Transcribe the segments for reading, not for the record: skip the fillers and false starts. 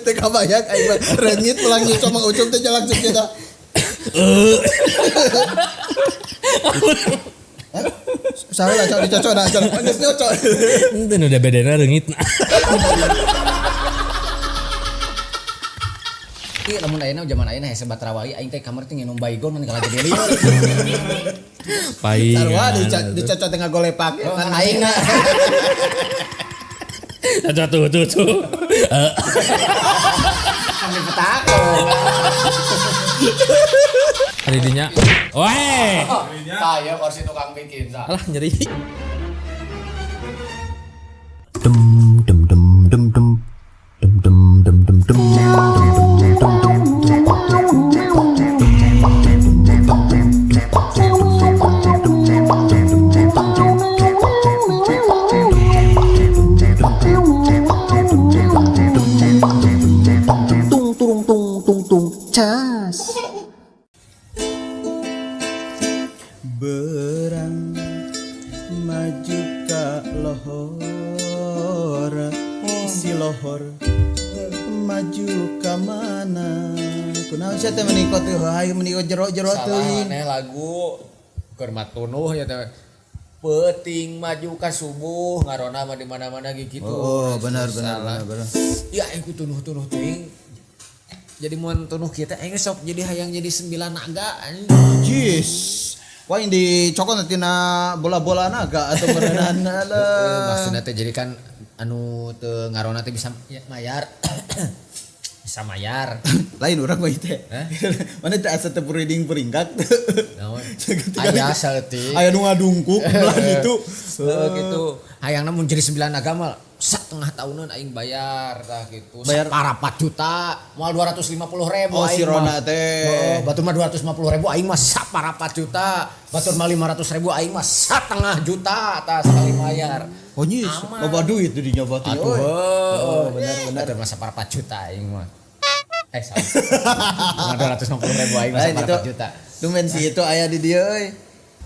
Teu kabayang aing mah reungit pulang nyucuk Mang Ucup teh langsung kita. Salah cok dicocok dah cok. Geus nyocok. Henteu nu DBD-na reungitna. Ieu lamun ayeuna zaman ayeuna hese batrawai aing teh kamar teh nginum baygon mun kalah jadi lieur. Paingan. Sarua dicocok teh ngagolepak. Kan aing na. Cocok tuh tuh tuh. Kami petako. Hari dinya. Weh. Saya kursi tukang bikin. Alah nyeri. Dum dum dum dum dum dum dum dum dum dum dum dum tung tung tung tung tung cas. Berang maju ka lohor, si lohor maju ka mana? Kunaon sia teh meuni teu hayu meuni jero-jero teuing. Salah aneh lagu keur matunuh ya teh. Peuting maju ka subuh ngarona mah di mana-mana ge kitu. Oh, benar benar benar benar. Ya aing ku tunuh-tunuh teuing. Jadi mun tunuh kieu teh aing sok jadi hayang jadi 9 naga anjing. Jis. Wah yang dicokot tina bola-bola naga atau meureunan alah. Maksudna teh jadi kan anu teu ngarona teh bisa mayar. Bisa mayar. Lain urang mah teh. Mana teh asa teu puriding peringkat. Naon? Aya saeutik. Aya nu ngadungkuk belah ditu. Heeh gitu. Hayangna mun jadi 9 naga mah setengah tahunan aing bayar tah gitu. Bayar 4 juta, moal 250 ribu. Oh, si Rona teh. Heeh, batur mah 250 ribu aing mah 4 juta. Batur mah 500 ribu aing mah 1,5 juta tah sekali bayar. Oh nyis, loba duit di dinya berarti. Atuh, Oh, benar benar. Batur mah 4 juta aing mah. Salah. 250 ribu aing mah 4 juta. Tumben si itu aya di dieu euy.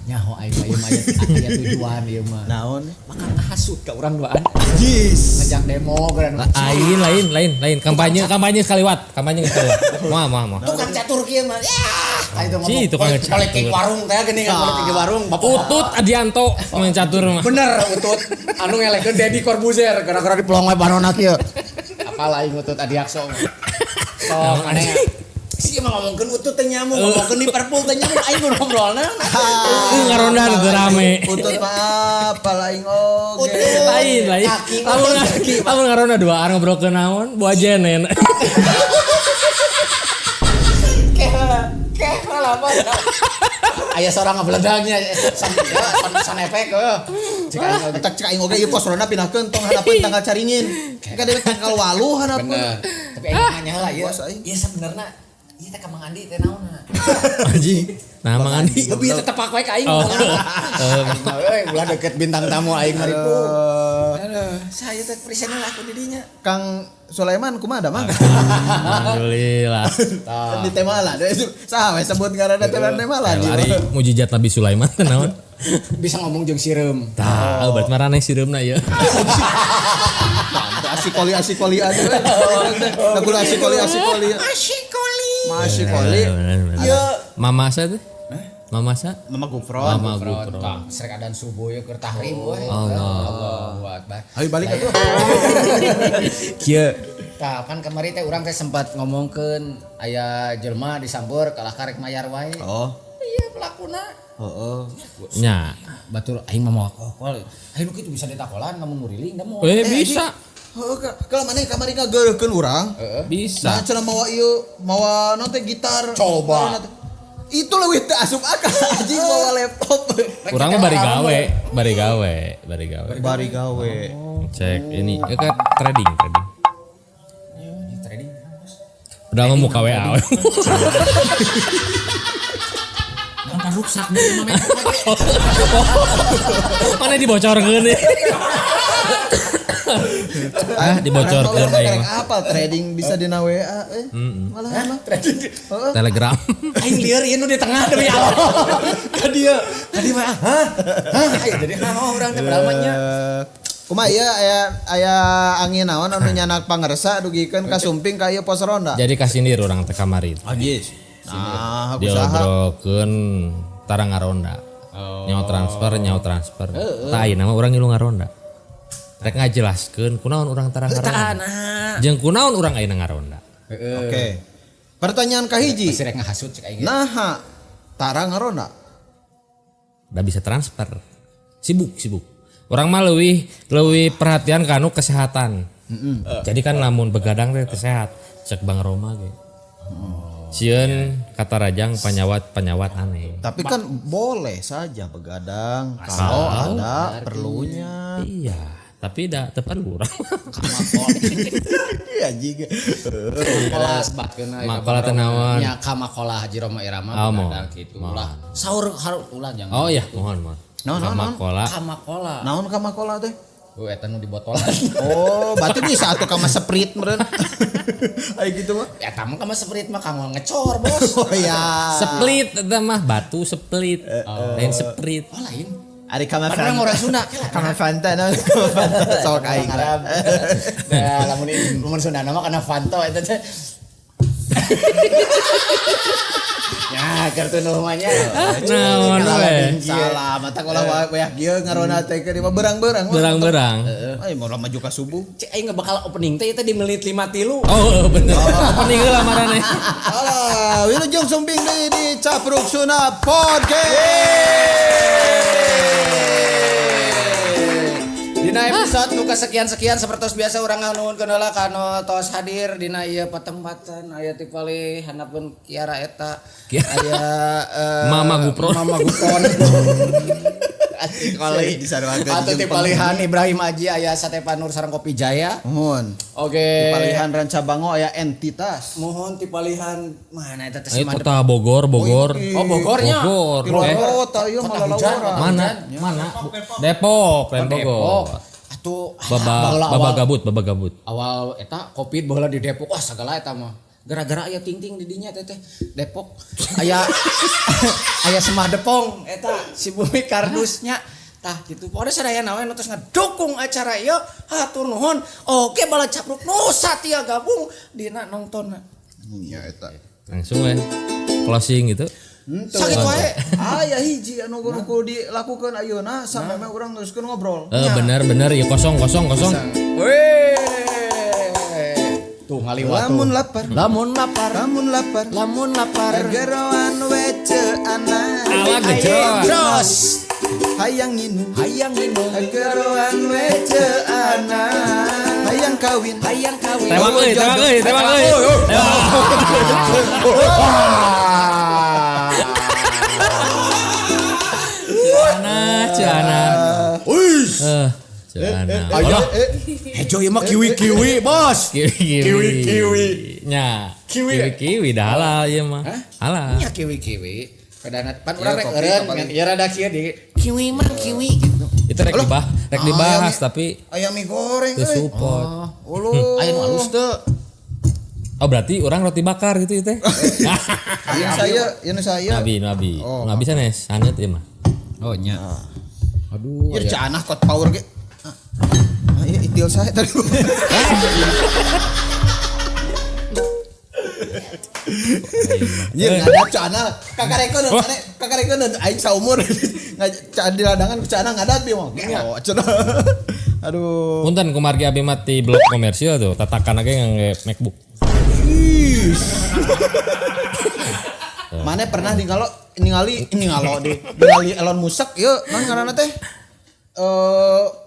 Nyaho aing mah ieu mah aya tujuan ieu mah. Naon? Maka ngahasut ka urang duaan. Jis. Ngajak demo geura. Lain lain lain lain kampanye kampanye sekali wat, kampanye sekali wat. Moal moal moal. Tukang catur kieu mah. Ya, itu ngomong. Si, tukang catur. Politik warung teh geuning kan politik di warung. Bapak Utut Adianto main catur mah. Bener Utut. Anu ngelehkeun Deddy Corbuzier gara-gara dipelong we barona kieu. Apal aing Utut Adiakso. Sok aneh. Si mah ngomongkeun Utut teh nyamuk, ngomongkeun Liverpool teh nyamuk aing ngobrolna. Ngaronda teu rame. Utut mah apal aing oge. Lain lain. Lamun lamun ngaronda duaan ngobrolkeun naon, buah jenen. Keh lama. Aya seorang ngabeledagnya san efek heuh. Cek aing Cek cek aing oge ieu pos ronda pindahkeun tong harapan tanggal caringin. Kan dewe tanggal 8 harapan. Bener. Tapi aing nanya heula ieu. Ieu sebenarna ieu teh ka Mang Andi teh naonna. Anjing. Nah Mang Andi. Lebih tetep aku ka aing. Oh. Euy, ulah deket bintang tamu aing mah ripu. Aduh, saya teh presiden lah aku didinya. Kang Sulaiman kumaha da Mang? Alhamdulillah. Di tema lah. Saha we sebut ngaranna teh tema lah. Ari mujizat Nabi Sulaiman teh naon? Bisa ngomong jeung sireum. Tah, berarti maraneh sireumna ieu. Asikoli asikoli aja. Lagu asikoli asikoli. Asikoli. Asikoli. Iya. Mama sa teh? Mama sa? Mama Gufron. Mama Gufron. Srek adan subuh ye keur tahrim we. Allahu Akbar. Ayo balik atuh. Kieu. Tah kan kamari teh urang teh sempat ngomongkeun aya jelema disamper kalah karek mayar wae. Oh. Iya pelakuna. Heeh. Nya. Batur aing mah moal kokol. Aing nu kitu bisa ditakolan lamun nguriling da moal. Bisa. Heeh, kalau mana kamari ngageureuhkeun urang. Bisa. Nah, cenah mawa ieu, mawa naon teh gitar. Coba. Itu leuwih teu asup akal anjing mawa laptop. Urang mah bari gawe, bari gawe, bari gawe. Bari gawe. Cek ini kan trading, trading. Trading. Udah mah muka WA. Kan rusak nih mah. Mana dibocorkeun ya? Ah, dibocorkeun aing mah. Apa trading bisa dina WA eh? Malah mah trading. Telegram. Aing lieur ieu nu di tengah demi Allah. Ka dieu. Ka dieu mah hah? Hah, ayo jadi hah urang teh padahal mah nya. Kumaha ieu aya angin naon anu nyanak pangersa dugikeun ka sumping ka ieu pos ronda. Jadi kasindir urang teh kamari. Anjis. Nah, usaha diobrolkeun tara ngaronda. Nyawa transfer. Tah ayeuna mah urang ngilu ngaronda. Rek ngajelaskeun kunaon urang tara ngaronda. Jeung kunaon urang ayeuna ngaronda. Oke. Pertanyaan kahiji. Pasti rek ngahasut cek aing. Naha tara ngaronda? Da bisa transfer. Sibuk. Urang mah leuwih perhatian kanu kesehatan. Jadi kan lamun begadang teh sehat. Cek Bang Roma ge. Sieun kata rajang panyawat aneh. Tapi kan boleh saja begadang kalau ada perlunya. Iya, tapi da teu perlu urang. Iya juga. Kelas batkeun Makola teh naon? Nya kamakola Haji Roma Irama begadang kitu ulah. Sahur harus ulah jangan. Oh iya, mohon. Kamakola. Kamakola. Naon kamakola teh? Oh, eta nu di botolan. Oh, berarti bisa atuh kama Sprite meureun. Aya gitu mah. Eta mah kama Sprite mah kanggo ngecor, Bos. Oh iya. Split eta mah batu split. Lain Sprite. Oh, lain. Ari kama Fanta. Orang Sunda. Kama Fanta naon? Kama Fanta sok aing. Nah, lamun lamun Sunda mah kana Fanta eta teh. Ya, kartu nuhumanya. Naon we. Salah, mata kalau wayah kieu ngarona teh keur berang-berang. Berang-berang. Ayo mau maju ka subuh. Cek aing bakal opening teh eta di menit 53. Oh, bener. Opening heula marane. Alah, wilujeng sumping deui di Capruk Sunda Podcast. Dina episode nu kasekian-sekian sapertos biasa urang nganuhunkeun heula kana tos hadir dina ieu patempatan aya ti palih handapeun Kiara eta aya Mama Gupron. Mama Gupron. Asik kali disaruakeun atuh ti palihan Ibrahim Aji aya Sate Panur sareng Kopi Jaya. Muhun. Oke. Ti palihan Ranca Bango aya Entitas. Muhun ti palihan mana eta teh kota Bogor. Oh Bogornya. Bogor. Kota ieu mah lalawara. Mana? Depok, lain Bogor. Atuh baba gabut. Awal eta Covid baheula di Depok. Wah sagala eta mah. Gara-gara aya ting-ting di dinya teh Depok. Aya aya Semah Depong eta si bumi kardusnya. Tah gitu. Pokoknya sadayana we nu tos ngadukung acara ieu hatur nuhun. Oke bala Capruk nu satia gabung dina nongtonna. Nya eta. Langsung we closing gitu. Sakit wae. Aya hiji anu kudu dilakukeun ayeuna sampe meh urang teruskeun ngobrol. Bener ya kosong. Weh. Tuh ngaliwat tuh. Lamun lapar. Geroan wece anak. Ala gejot. Terus. Hayang nginum. Geroan wece anak. Hayang kawin. Tewang euy. Cana. Uish. Cana. Hejo ieu mah kiwi-kiwi, Bos. Kiwi-kiwi. Nya. Kiwi-kiwi dah halal ieu mah. Halal. Nya kiwi-kiwi. Pedana pan urang rek eureun ya rada kieu di kiwi mah kiwi gitu. Itu rek dibahas tapi ayam mie goreng euy. Support. Uluh. Aya nu alus teu. Oh berarti orang roti bakar gitu teh. Ieu saya. Nabi. Nabi sanes haneut ieu mah. Oh nya. Aduh. Ieu canah kot power ge. Ah ieu itil saya tadi. Ieu ngadat canah kakarekeun ane kakarekeun aing saumur. Di ladangan ku canah ngadat bi mah. Oh cenah. Aduh. Punten kumargi abi mah ti blog komersial tuh tatakan ge ngangge MacBook. Mana pernah ningali Elon Musk ieu naon ngaranna teh?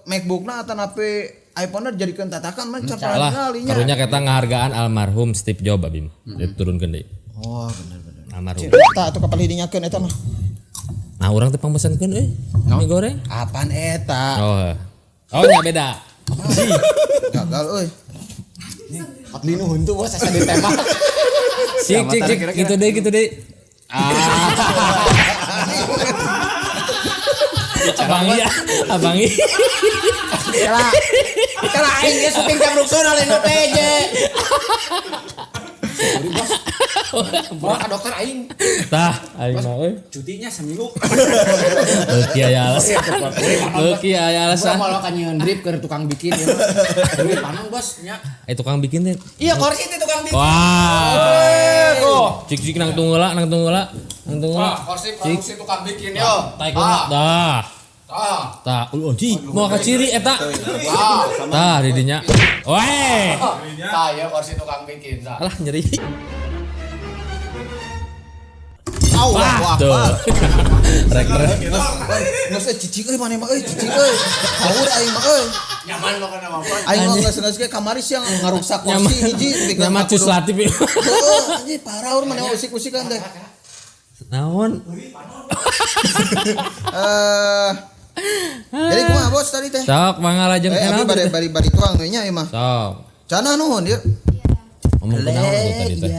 MacBook-na atanapi iPhone-na dijadikeun tatakan mah can pernah ningali nya. Karunya kita ngahargaan almarhum Steve Jobs abi. Diturunkeun deui. Oh, bener. Almarhum. Eta atuh kapal hidinyakeun eta mah. Nah, urang teh pangmesenkeun euy. Mie goreng. Apaan eta? Oh nya beda. Gagal euy. Abdi nu huntu bos asa ditembak. Cik gitu deh. Abang iya. Kela aing ge syuting Capruk Sunda lain nu PJ. Sorry bos. Bawa ka dokter aing. Tah, aing mah euy. Cutinya seminggu. Beuki aya alasan. Beuki aya alasan. Urang malah kanyieun drip keur tukang bikin ya. Duit panon bos nya. Tukang bikin teh. Iya kursi teh tukang bikin. Wah. Cik-cik nang tunggu heula, nang tunggu heula. Nang tunggu heula. Kursi produksi tukang bikin yo. Tah. Tah. Tah, anjing, mau ka ciri eta. Tah di dinya. Weh. Tah ya kursi tukang bikin tah. Alah nyeri. Allah Akbar. Rek rek. Geus cicing euy maneh mah euy cicing euy. Haur aing mah euy. Nyaman makana mah. Aing mah geus geus kamari siang ngarusak kursi hiji nyaman cus latif. Heeh, anjing parah ur maneh usik-usikan teh. Naon? Jadi kumaha bos tadi teh? Sok mangga lajeng teh. Abi bari bari tuang we nya ieu mah. Sok. Canah nuhun ieu. Ngomong kunaon tuh tadi teh?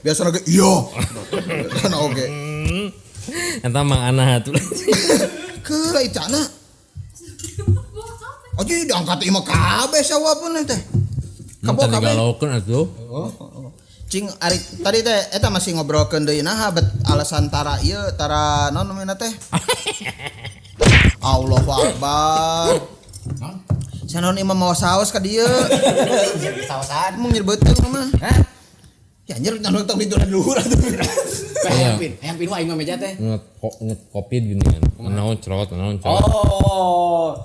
Biasa lagi iya. Kan oge. Eta Mang Ana atuh. Keula ieu cana. Aji diangkat ieu mah kabeh sawapun teh. Kabo kabeh. Galaukeun atuh. Cing ari tadi teh eta masih ngobrolkeun deui naha bet alasan tara ieu tara naon namina teh? Allahu Akbar. Sanon imah mawa saos ka dieu. Saosan. Mung nyerbeutkeun mah. Hah? Ya anjir nang tong ditu luhur atuh. Hayang pin, hayang pin wae mah meja teh. Nget kopi gini kan. Naon cerot, naon cerot. Oh.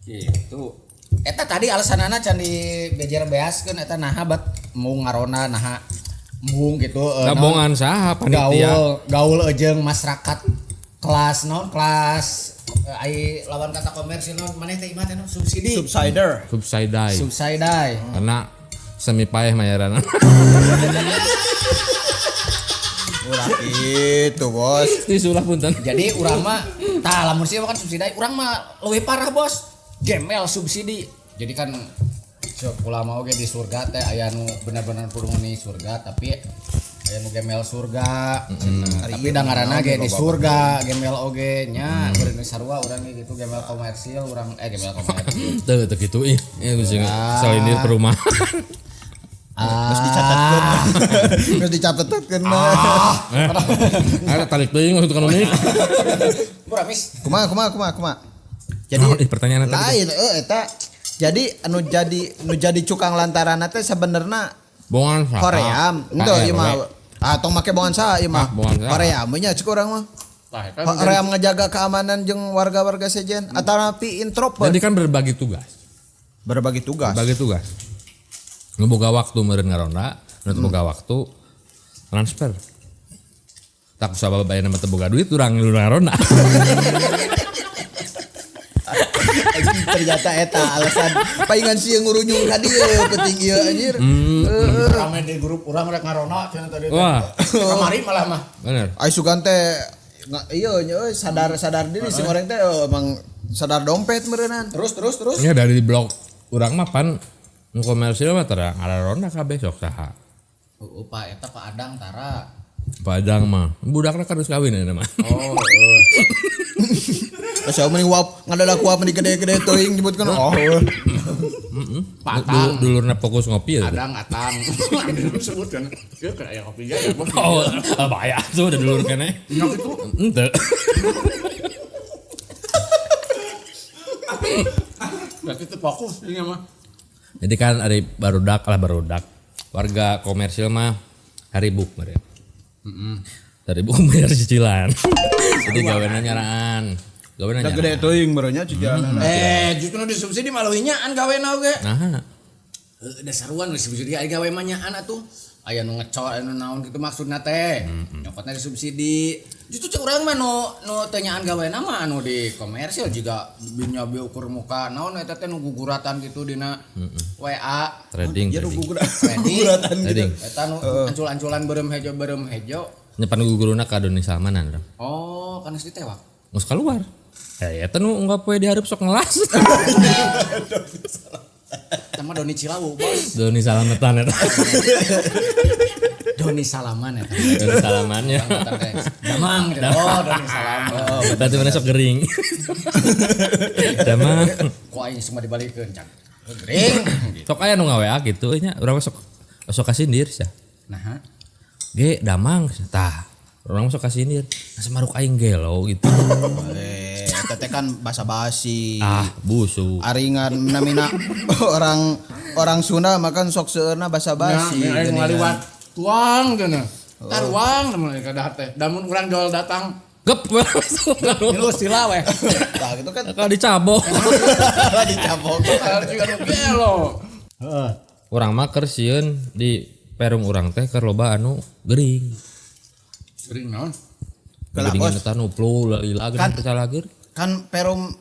Gitu. Eta tadi alasanana can dibejer beaskeun eta naha bat mung ngarona naha mung gitu. Gabongan saha panitia. Gaul gaul jeung masyarakat kelas naon kelas ai lawan kata komersil naon maneh teh imah teh naon subsidi. Subsider. Subsidai. Subsidai. Karena semi paeh mayaran. Ulah gitu, Bos. Disulah punten. Jadi urang mah tah lamun sih kan subsidi, urang mah leuwih parah, Bos. Gemel subsidi. Jadi kan sok ulama oge di surga teh aya nu bener-bener penghuni surga tapi aya nu gemel surga. Tapi da ngaranna ge di surga gemel oge nya urang sarua urang ge gitu gemel komersil urang gemel komersil. Teu teu kitu ih. Ieu sing salindir perumahan. Terus dicatatkeun. Terus dicatatkeun. Ada tarik teuing maksud kan unik. Murah mis. Kumaha. Jadi pertanyaan tadi. Lain eta. Jadi anu jadi cukang lantaran teh sebenarnya bongan saha. Koream. Henteu ieu mah. Ah tong make bongan saha ieu mah. Koream nya cek urang mah. Koream ngajaga keamanan jeung warga-warga sejen atanapi introvert. Jadi kan berbagi tugas. Berbagi tugas. Berbagi tugas. Nu boga waktu meureun ngaronda, nu teu boga waktu transfer. Tak usah bayar nama teu boga duit urang ngaronda. Ternyata eta alasan paingan sieun ngurunyung ka dieu penting ieu anjir. Rame di grup urang rek ngarona cenah tadi. Kamari malah mah. Bener. Ai sugan teh ieu nya sadar diri sing orang teh emang sadar dompet meureunnan. Terus. Nya dari blog urang mah pan nu komersil mah tara ngarona kabeh sok saha. Heeh Pak eta Pak Adang tara. Pak Adang mah budakna kan geus kawin eta mah. Oh heeh. Asa mending wap ngadadak wap mending gede-gede teuing nyebutkeun oh. Heeh. Dulurna fokus ngopi ya. Adang atang. Sebutkan. Ieu keur aya kopi ge. Oh, bahaya tuh udah dulur keneh. Nya kitu. Henteu. Berarti teu fokus ieu mah. Jadi kan ari barudak. Warga komersil mah haribuk meureun. Heeh. Haribuk bayar cicilan. Jadi gawena nyaraan. Gawena nyaraan. Gede teuing meureun nya cicilan. Justru nu disubsidi mah leuwih nyaan gawena oge. Naha. Heuh dasaruan disubsidi aya gawe mah nyaan atuh. Aya nu ngecor aya nu naon kitu maksudna teh. Nyokotna disubsidi. Justru cek urang mah nu teu nyaan gawena mah anu di komersil juga binya ukur muka naon eta teh nu guguratan kitu dina WA. Trading. Ya nu guguratan gitu. Eta nu ancul-anculan beureum hejo. Nyepan guguruna ka Doni Salmanan. Oh, kan geus ditewak. Geus keluar. Ya eta nu unggal poe dihareup sok ngelas. Sama Doni Cilawu, Bos. Doni Salametan eta. Doni Salaman eta. Doni Salamannya. Damang. Oh, Doni Salaman. Berarti mana sok gering. Damang. Ku aing semua dibalikeun, Cang. Gering. Sok aya nu nga-WA kitu nya, urang sok Sok kasindir sia. Nah, Ge damang tah. Urang sok kasindir. Asa maruk aing gelo gitu. Eta teh kan basa-basi. Ah, busuk. Aringan namina orang Sunda makan sok seueurna basa-basi. Nah, aing geuningan. ngaliwat tuang cenah. Taruang namun ka dahar teh. Damun urang jual datang. Gep. Milu sila weh. Tah gitu kan Kalau dicabok. dicabok. Juga nu gelo. Urang mah keur sieun di perum urang teh keur loba anu gering. Gering naon? Geringan eta nu flu lila geuning teh calageur. Kan perum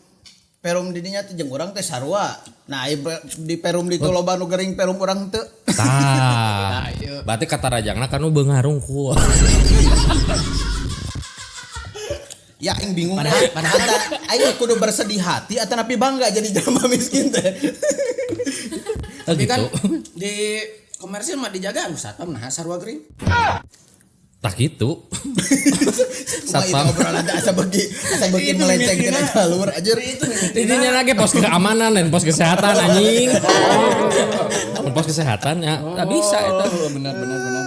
didinya teh jeung urang teh sarua. Nah, di perum ditu loba nu gering perum urang teu. Tah. Berarti kata rajangna kan nu beunghar rungkul. Ya aing bingung. Padahal aing kudu bersedih hati atau napi bangga jadi jelema miskin teh. Tapi kan gitu. di komersil mah dijaga anu satpam nah sarua gering. Tah gitu. Satpam obrolan teh asa beuki melenceng tina jalur anjir. Intinya lagi pos keamanan dan pos kesehatan anjing. Mun pos kesehatan ya enggak bisa eta.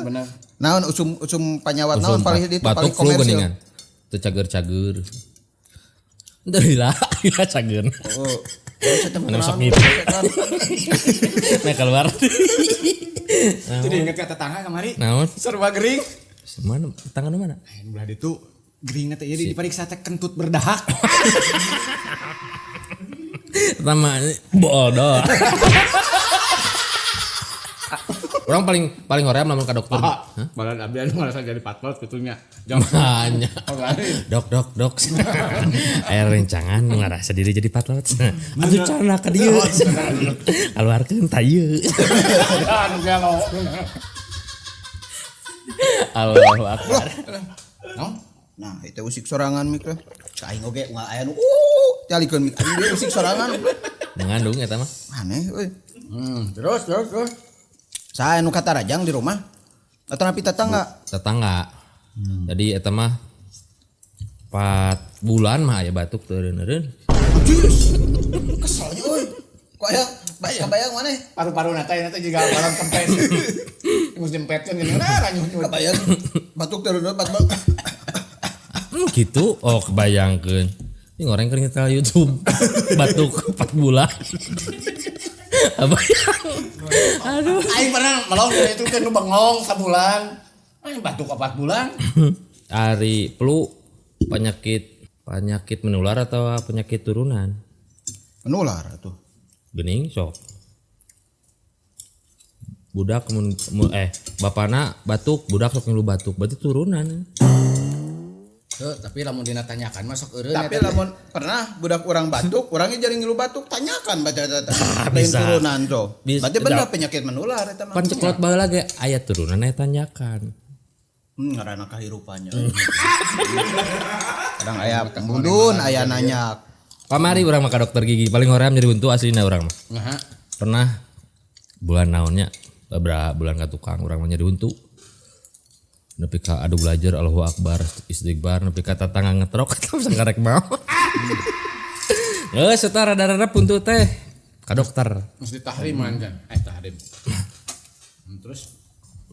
Benar. Naon usum panyawat naon paling itu paling batuk flu komersil. geuningan. Teu cager-cager. Teu lila, lila cager. Oh. Mana sok ngipi. Nah keluar. Jadi inget ka tetangga kamari. Naon? Sarua gering. Mana tangan mana? Anu belah ditu geringna teh jadi diperiksa teh kentut berdahak. Pertama bodoh. Orang paling hoream lamun ka dokter. Hah? Balan abdi anu ngarasa jadi patlot kitu nya. Banyak. Dok. Aya rencangan nu ngarasa diri jadi patlot. Atuh carana ka dieu. Kaluarkeun ta ieu. Anu gelo. Allahu akbar. Nah, itu usik sorangan mik teh. Cek aing oge unggal aya nu talikeun mik. Aing usik sorangan. Mengandung eta mah. Aneh euy. Terus. Saya nu kata rajang di rumah. Atau napi tetangga? Tetangga. Jadi eta mah 4 bulan mah aya batuk teu eureun-eureun. Jus. Kesel euy. Kok aya kebayang maneh? Paru-paru na teh juga balon kempes. Geus dempetkeun geuning ranyuh-nyuh. Kebayang batuk teu eureun batuk. Gitu. Oh, kebayangkeun. Ini ngoreng keur nyetel YouTube. Batuk 4 bulan. Abayang. Aduh. Aing pernah melong itu kan nu bengong sabulan. Aing batuk 4 bulan. Ari flu penyakit menular atau penyakit turunan? Menular atuh. Geuning sok. Budak bapana batuk, budak sok ngilu batuk, berarti turunan. Tapi lamun dina tanyakan mah sok eureun. Tapi lamun pernah budak urang batuk, urangnya jadi ngilu batuk, tanyakan baca eta. Lain turunan tuh. Berarti bener penyakit menular eta mah. Pan ceklot baheula ge aya turunan aya tanyakan. Ngaranna kahirupannya. Kadang aya pembudun, aya nanyak. Pamari urang mah ka dokter gigi, paling hoream jadi buntu aslina urang mah. Heeh. Pernah bulan naonnya, beberapa bulan ka tukang urang mah nyeri huntu. Nepi ka adu belajar Allahu Akbar istighfar nepi ka tatangga ngetrok sangkarek mau. Geus eta rada-rada puntu teh ka dokter. Mesti tahriman kan. Tahrim. Terus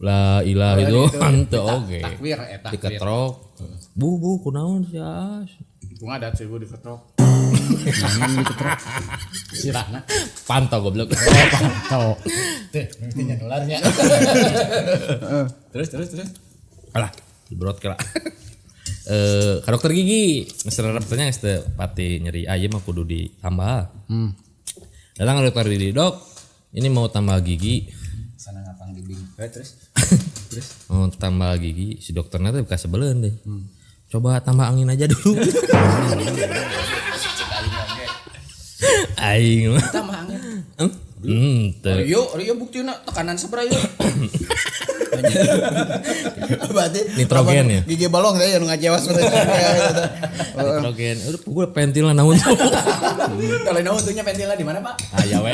la ilaha itu henteu oge. Takbir eta. Diketrok. Bu kunaon sia? Ku ngadat sih bu diketrok. Diketrok. Sirahna. Pantau goblok. Oh, pantau. Teh, mesti nularnya. Terus. Alah, dibrot kela. Ka dokter gigi, geus rada tanya geus teu pati nyeri ieu mah kudu ditambah. Datang ke dokter gigi, "Dok, ini mau tambah gigi." Sana ngapang dibing. Terus. Mau tambah gigi, si dokternya teh bekas sebeleun deh. Coba tambah angin aja dulu. Aing mah. Tambah angin. Teu. Rio buktina tekanan sabaraha ieu. Berarti nitrogen ya. Gigi bolong teh nu ngajewas Nitrogen. Udah gue pentilna naon tuh. Kalau naon tuhnya pentilna di mana, Pak? Aya we.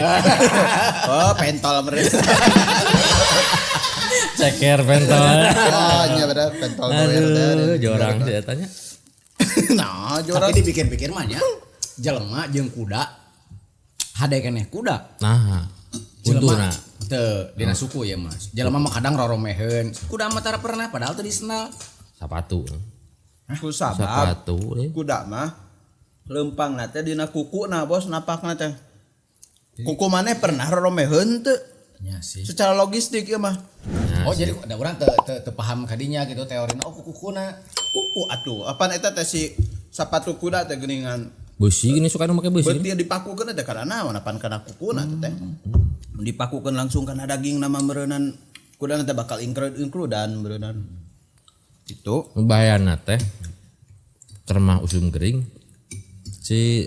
Oh, pentol meureun. Ceker pentol. Oh, nya bener pentol Aduh, jorang sih tanya. Nah, jorang. Tapi dipikir-pikir mah nya jelema jeung kuda hade keneh kuda. Nah. Untuna. Teu dina suku ya Mas. Jelema mah kadang roromeheun. Kuda mah tara pernah padahal teu disenal. Sapatu. Ku sabab. Sapatu deh. Kuda mah lempangna teh dina kukuna bos napakna teh. Kuku maneh pernah roromeheun teu? Nya sih. Secara logistik ieu mah. Oh jadi ada orang teu paham kadinya gitu teorina oh kukuna. Kuku atuh. Apaan eta teh si sapatu kuda teh geuningan. Beusi gini suka nu make beusi. Beuti dipakukeun teh kana naon apan kana kukuna teh. Dipakukeun langsung kana daging nama meureunan kuda teh bakal ingkrudan meureunan. Itu bahayana teh. Kermah usum gering. Si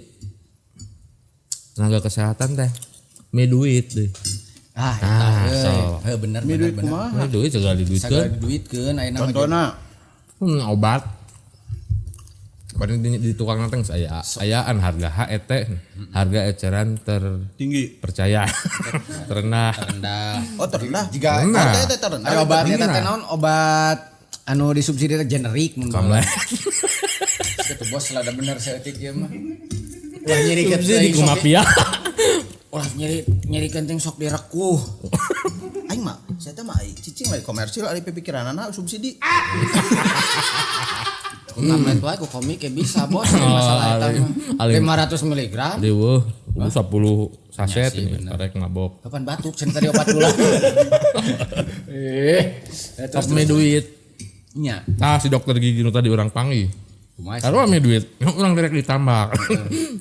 tenaga kesehatan teh mi duit deh. Ah, so. Bener bener bener. Mi duit segala diduitkeun. Segala diduitkeun ayeuna mah. Contohna obat. Paling di tukang teh saya ayaan harga HET, harga eceran tertinggi percaya. Terendah. Terendah. Oh, terendah. Jika terendah. Obat eta teh naon obat anu disubsidi teh generik mun. Kamlah. Itu bos lah bener saeutik ieu mah. Ulah nyerikeun subsidi ku mafia. Ulah nyerikeun teh sok direkuh. Aing mah saya teh mah cicing we komersil ari pikiranana subsidi. Tablet wae ku komik ya bisa bos masalah eta mah. 500 mg. Deueuh, 10 saset ini karek mabok. Kapan batuk cenah tadi obat gula. Terus me duit. Nya. Tah si dokter gigi nu tadi urang panggih. Taruh ame duit, urang direk ditambah.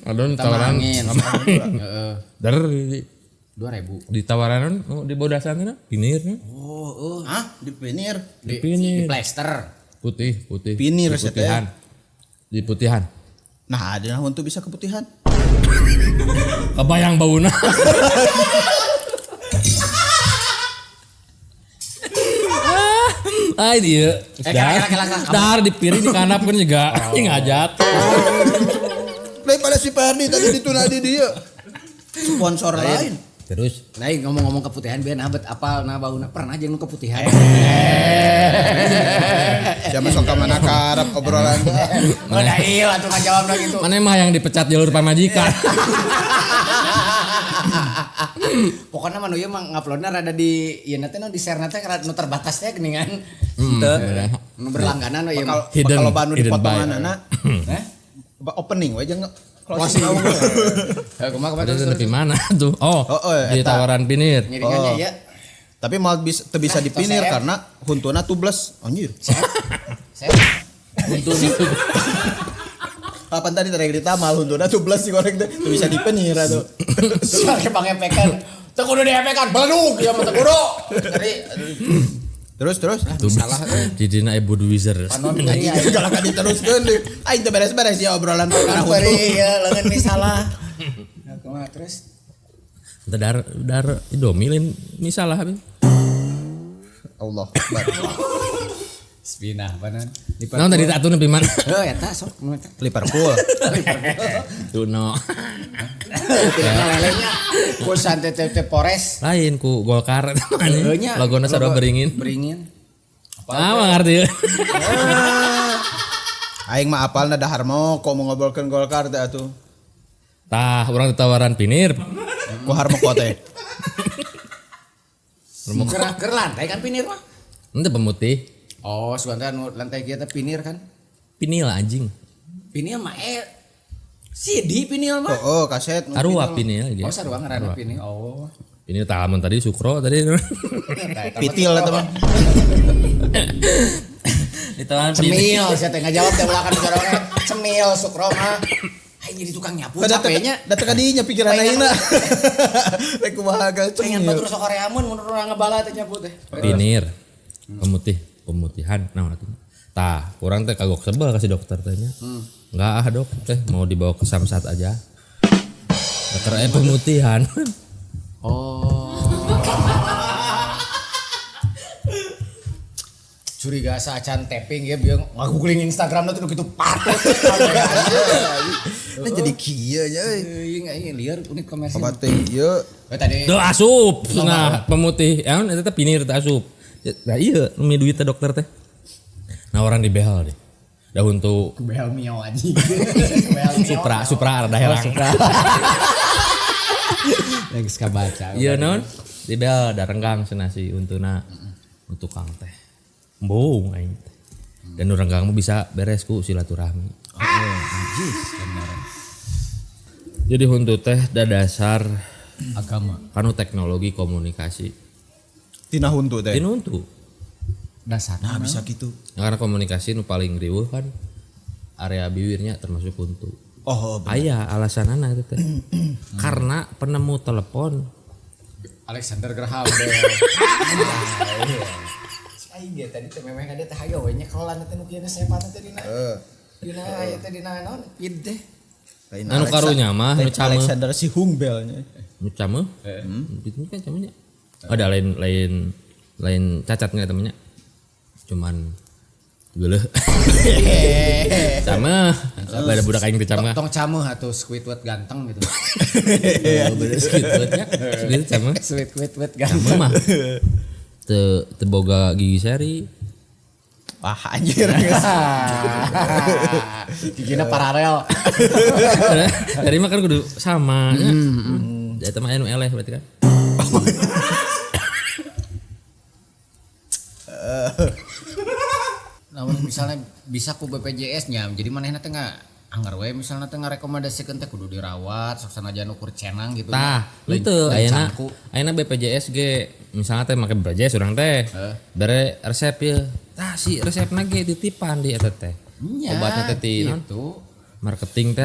Adon tawaran. Heeh. Dar 2000. Ditawaran di bodasan teh pinir. Oh, Hah, di pinir. Di pinir. Di plester. Putih, putih. Pinir di putihan. Di putihan. Nah, ada untuk bisa keputihan. Kebayang bauna. Ay dia. Dar di piring di kanap kan juga ngajat. Daripada si Ferdi tadi dituna di dia. Sponsor lain. Terus, nah ngomong-ngomong keputihan biar abet apal nah bauna pernah jeung nu keputihan. Siapa sok ka mana karep obrolan. Oh da ieu atuh ngajawabna gitu. Mana mah yang dipecat jalur pamajikan. Pokoknya mah nu ieu mah nguploadna rada di ieu na teh nu di share na teh rada nu terbatas teh geuningan. Henteu. Nu berlangganan we ieu mah. Kalau banu dipotonganana. Hah? Opening we jeung closing. Kumaha terus lebih mana tuh? Oh, di tawaran pinir. Ngiringannya ya. Tapi mal teu bisa dipinir karena huntuna tubles. Anjir. Huntuna. Kapan tadi terek ditamal huntuna tubles sih korek teh teu bisa dipinir atuh. Sake pangepekan. Teu kudu diepekan, beledug ieu mah teu kudu. Jadi terus salah di dina Ibu Duizer. Anjing galak diteruskeun deui. Aing teu beres-beres ya obrolan perkara huntu. Iya, leungeun mi salah. Nah, kumaha terus? Dar dar Indomie lain mi salah habis. Allah akbar. Spinah panan. Naon tadi atuh nepi mana? Heuh eta sok Liverpool. Tuh no. Lelenya ku santai teh Pores. Lain ku Golkar eta logona sarua beringin. Beringin. Ah, ngarti. Aing mah apalna dahar moko mau ngobrolkeun Golkar teh atuh. Tah, urang ditawaran pinir. Ku harmoko teh. Keur lantai kan pinir mah. Henteu pemutih. Oh, sebentar nu lantai kieu teh pinir kan? Pinil anjing. Pinil mah CD pinil mah. Oh, kaset. Sarua pinil gitu. Oh, sarua ngaranna pinil. Oh. Pinil tahaman tadi Sukro tadi. Pitil eta mah. Ditawaran cemil, saya teh ngajawab teh ulah kan bicara cemil Sukro mah. Aing jadi tukang nyapu capeknya. Da teu kadinya pikiran aingna. Rek kumaha ka cemil. Pengen batur sok koreamun mun urang ngebala teh nyapu teh. Pinir. Pemutih, pemutihan nah atuh. Tah, urang teh kagok sebel kasih dokter tehnya. Enggak ah dok teh mau dibawa ke Samsat aja. Dokter pemutihan. Oh. Curiga saacan tapping ya bieu ngagoogling Instagramna tuh kitu patut. Nah jadi kieu nya euy. Euy aing lieur unit komersil. Obat teh ieu. Tadi. Duh asup nah pemutih. Naon eta teh pinir teh asup. Nah iya mi duit teh dokter teh. Nah orang di behel deh. Dah untuk behel mio anjing. Supra Supra rada herang. Supra. Geus kabaca. Iya naon? Dibel da renggang cenah si untuna. Tukang teh. Embung aing teh. Dan nu renggang mah bisa beres ku silaturahmi. Najis bener. Jadi huntu teh da dasar agama. Kanu teknologi komunikasi. Tina huntu teh. Tina huntu. Dasar. Nah bisa gitu. Nah, karena komunikasi nu paling riweuh kan area bibirnya termasuk huntu. Oh, bener. Aya alasanana itu teh. Karena penemu telepon Alexander Graham Bell. Aing ge tadi teh memang ada teh hayo we nya kelolaan teh nu kieu sepatna teh dina. Dina aya teh dina naon? Feed teh. Anu karunya mah nu cameuh. Alexander si Humbel nya. Nu cameuh? Itu kan cameuhnya. Ada lain lain cacatnya temennya. Cuman geuleuh. Cameuh. Ada budak aing teh cameuh. Tong cameuh atuh Squidward ganteng gitu. Bener Squidward nya. Squidward cameuh. Squidward ganteng. Cameuh mah. Teu boga gigi seri. Wah anjir. Gigina paralel. Dari mah kan kudu sama nya. Eta mah anu eleh berarti kan. Namun misalnya bisa ku BPJS nya jadi manehna teh anggar we misalnya teh ngarekomendasikeun teh kudu dirawat sok sanajan ukur cenang gitu. Tah, itu ayeuna ayeuna BPJS ge misalnya teh make BPJS urang teh. Bere resep ieu. Tah si resepna ge titipan di eta teh. Obatna teh ti gitu. Marketing teh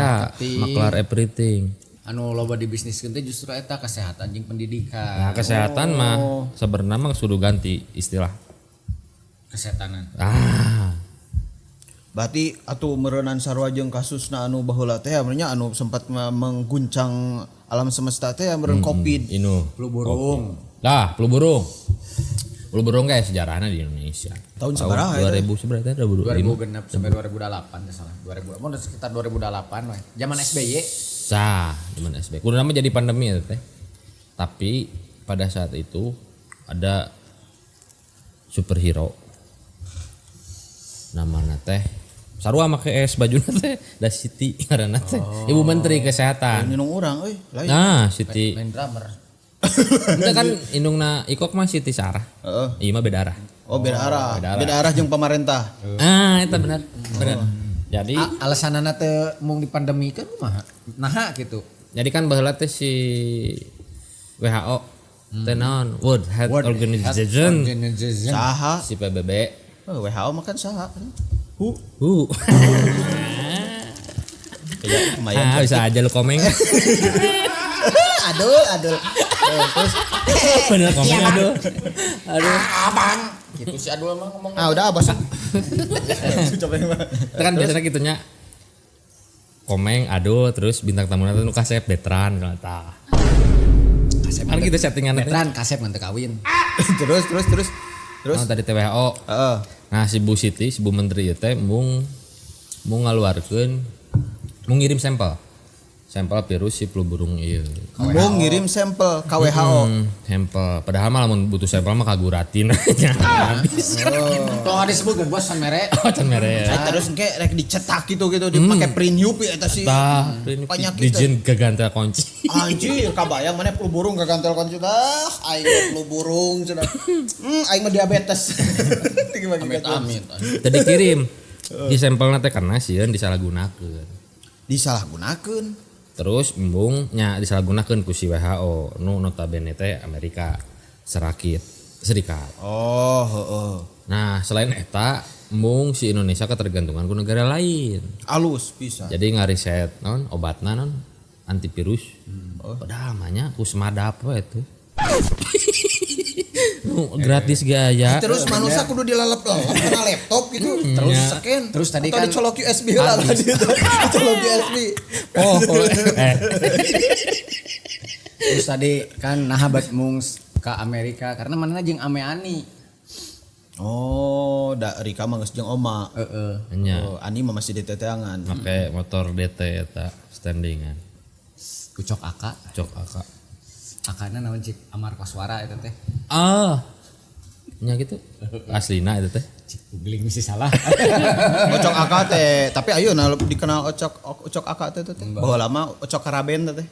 maklar everything. Anu loba dibisniskeun teh justru eta kesehatan jeung pendidikan. Nah, kesehatan mah sebenarnya mah kudu ganti istilah. Kesehatanan. Ah. Berarti atuh meureunan sarua jeung kasusna anu baheula teh nya anu sempat mengguncang alam semesta teh meureun Covid. Inu flu burung. Lah, flu burung. Flu burung kayak sejarahnya di Indonesia. Tahun sabaraha 2000 seberapa teh? 2006 sampai 2008 teh salah. 2000 mun sekitar 2008 we. Zaman SBY. Sah, zaman SBY. Kudu nama jadi pandemi ya teh. Tapi pada saat itu ada superhero. Namana teh sarua make es bajuna teh da Siti ngaranna teh. Ibu Menteri Kesehatan. Indung urang euy, lain. Nah, Siti. Main drummer. Itu kan indungna Ikok mah Siti Sarah. Heeh. Ieu mah beda arah. Oh, beda arah. Beda arah jeung pamarentah. Ah, eta benar. Benar. Jadi alasanana teh mung dipandemikeun kumaha? Naha gitu. Jadi kan baheula teh si WHO teh naon? World Health Organization. Saha? Si PBB. Oh, WHO mah kan saha? Hu. Hu. Ya, lumayan. Ah, bisa aja lu komeng. Aduh, aduh. Terus bener komeng aduh. Aduh. Abang. Gitu si Adul mah ngomong. Ah, udah bosan. Itu kan biasanya gitunya. Komeng, aduh, terus bintang tamu nu kasep Betran tah. Kasep kan gitu settingan Betran kasep mun teu kawin. Terus. Terus nah, tadi WHO. Heeh. Nah, si Bu Siti, si Bu Menteri ieu teh mung ngaluarkeun mung ngirim sampel. Sampel virus si flu burung ieu. Mung ngirim sampel ka WHO. Sampel. Padahal mah lamun butuh sampel mah kaguratin nya. Habis. Tong disebut bos can mere. Oh, can mere. Saya terus engke rek dicetak gitu dipake print UV eta si. Tah, print dijieun gagantel kunci. Anjir, kabayang maneh flu burung gagantel kunci tah. Aing flu burung cenah. Aing mah diabetes. Amit-amit. Tadi kirim. Di sampelna teh karena sieun disalahgunakeun. Disalahgunakeun. Terus embung nya disalahgunakeun ku si WHO nu notabene teh Amerika Serikat. Oh, heeh. Nah, selain eta embung si Indonesia ketergantungan ku negara lain. Alus bisa. Jadi ngariset naon obatna naon antivirus. Padahal mah nya ku semadap we itu. Gratis gaya. Terus manusia kudu dilalep-lalep kena laptop gitu. Terus scan. Terus tadi atau kan dicolok USB lah tadi. Dicolok USB. Oh. Terus tadi kan naha bat mung ka Amerika karena manehna jeung Ame Ani. Oh, da Rika mah geus jeung Oma. Heeh. Oh, Ani mah masih di teteangan. Make motor DT eta standingan. Kucok aka. Cok aka. Akana naon cik Amar Koswara eta teh. Ah. Nya gitu. Aslina eta teh. Cik googling mesti salah. Ocok aka teh, tapi ayeuna dikenal ocok aka teh teh. Baheula mah ocok karaben teh.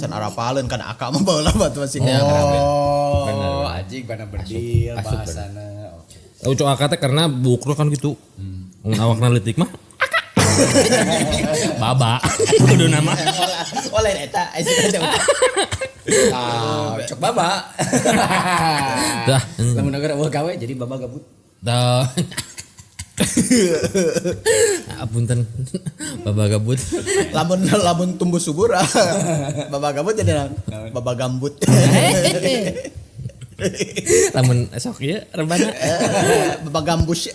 Can arapaleun kan aka mah baheula batu masih Oh, anjing bana berdil bahasana. Oke. Ucok aka teh karena buukna kan gitu. Mun awakna leutik mah aka. Baba. Kudu nama. Oleh eta Ah, cok baba. Dah. Lamun agar eueuh gawe jadi baba gabut. Dah. Apunten. Baba gabut. Lamun lamun tumbuh subur baba gabut jadi baba gambut. Lamun sok ieu rebana baba gambus.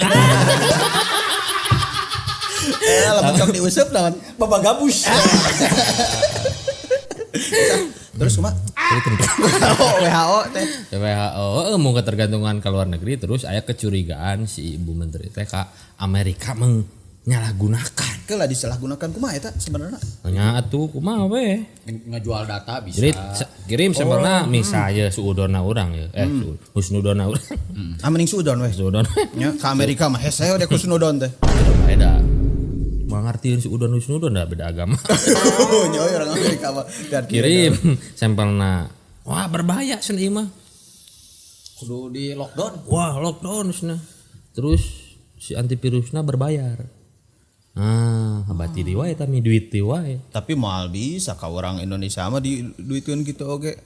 Lamun sok diuseup lawan baba gabus. Terus kumaha? WHO teh. WHO mau ketergantungan ke luar negeri terus aya kecurigaan si ibu menteri teh ka Amerika menyalahgunakan. Kelah disalahgunakan kumaha eta sebenarnya? Nya atuh kumaha we? Ngejual data bisa. Jadi kirim sampelna misalnya suudonna urang ya. Husnudonna urang. Ah mending suudon we. Suudon. Nya ka Amerika mah hese we husnudon teh. Beda. Mengertiin si udon husnudon dah beda agama. Nya orang Amerika mah. Kirim sampelna. Wah berbahaya cenah ieu mah. Kudu di lockdown. Wah lockdown cenah. Terus si antivirusna berbayar. Ah, abati di wae tami duit di wae. Tapi moal bisa ka orang Indonesia mah di duitkeun gitu oge.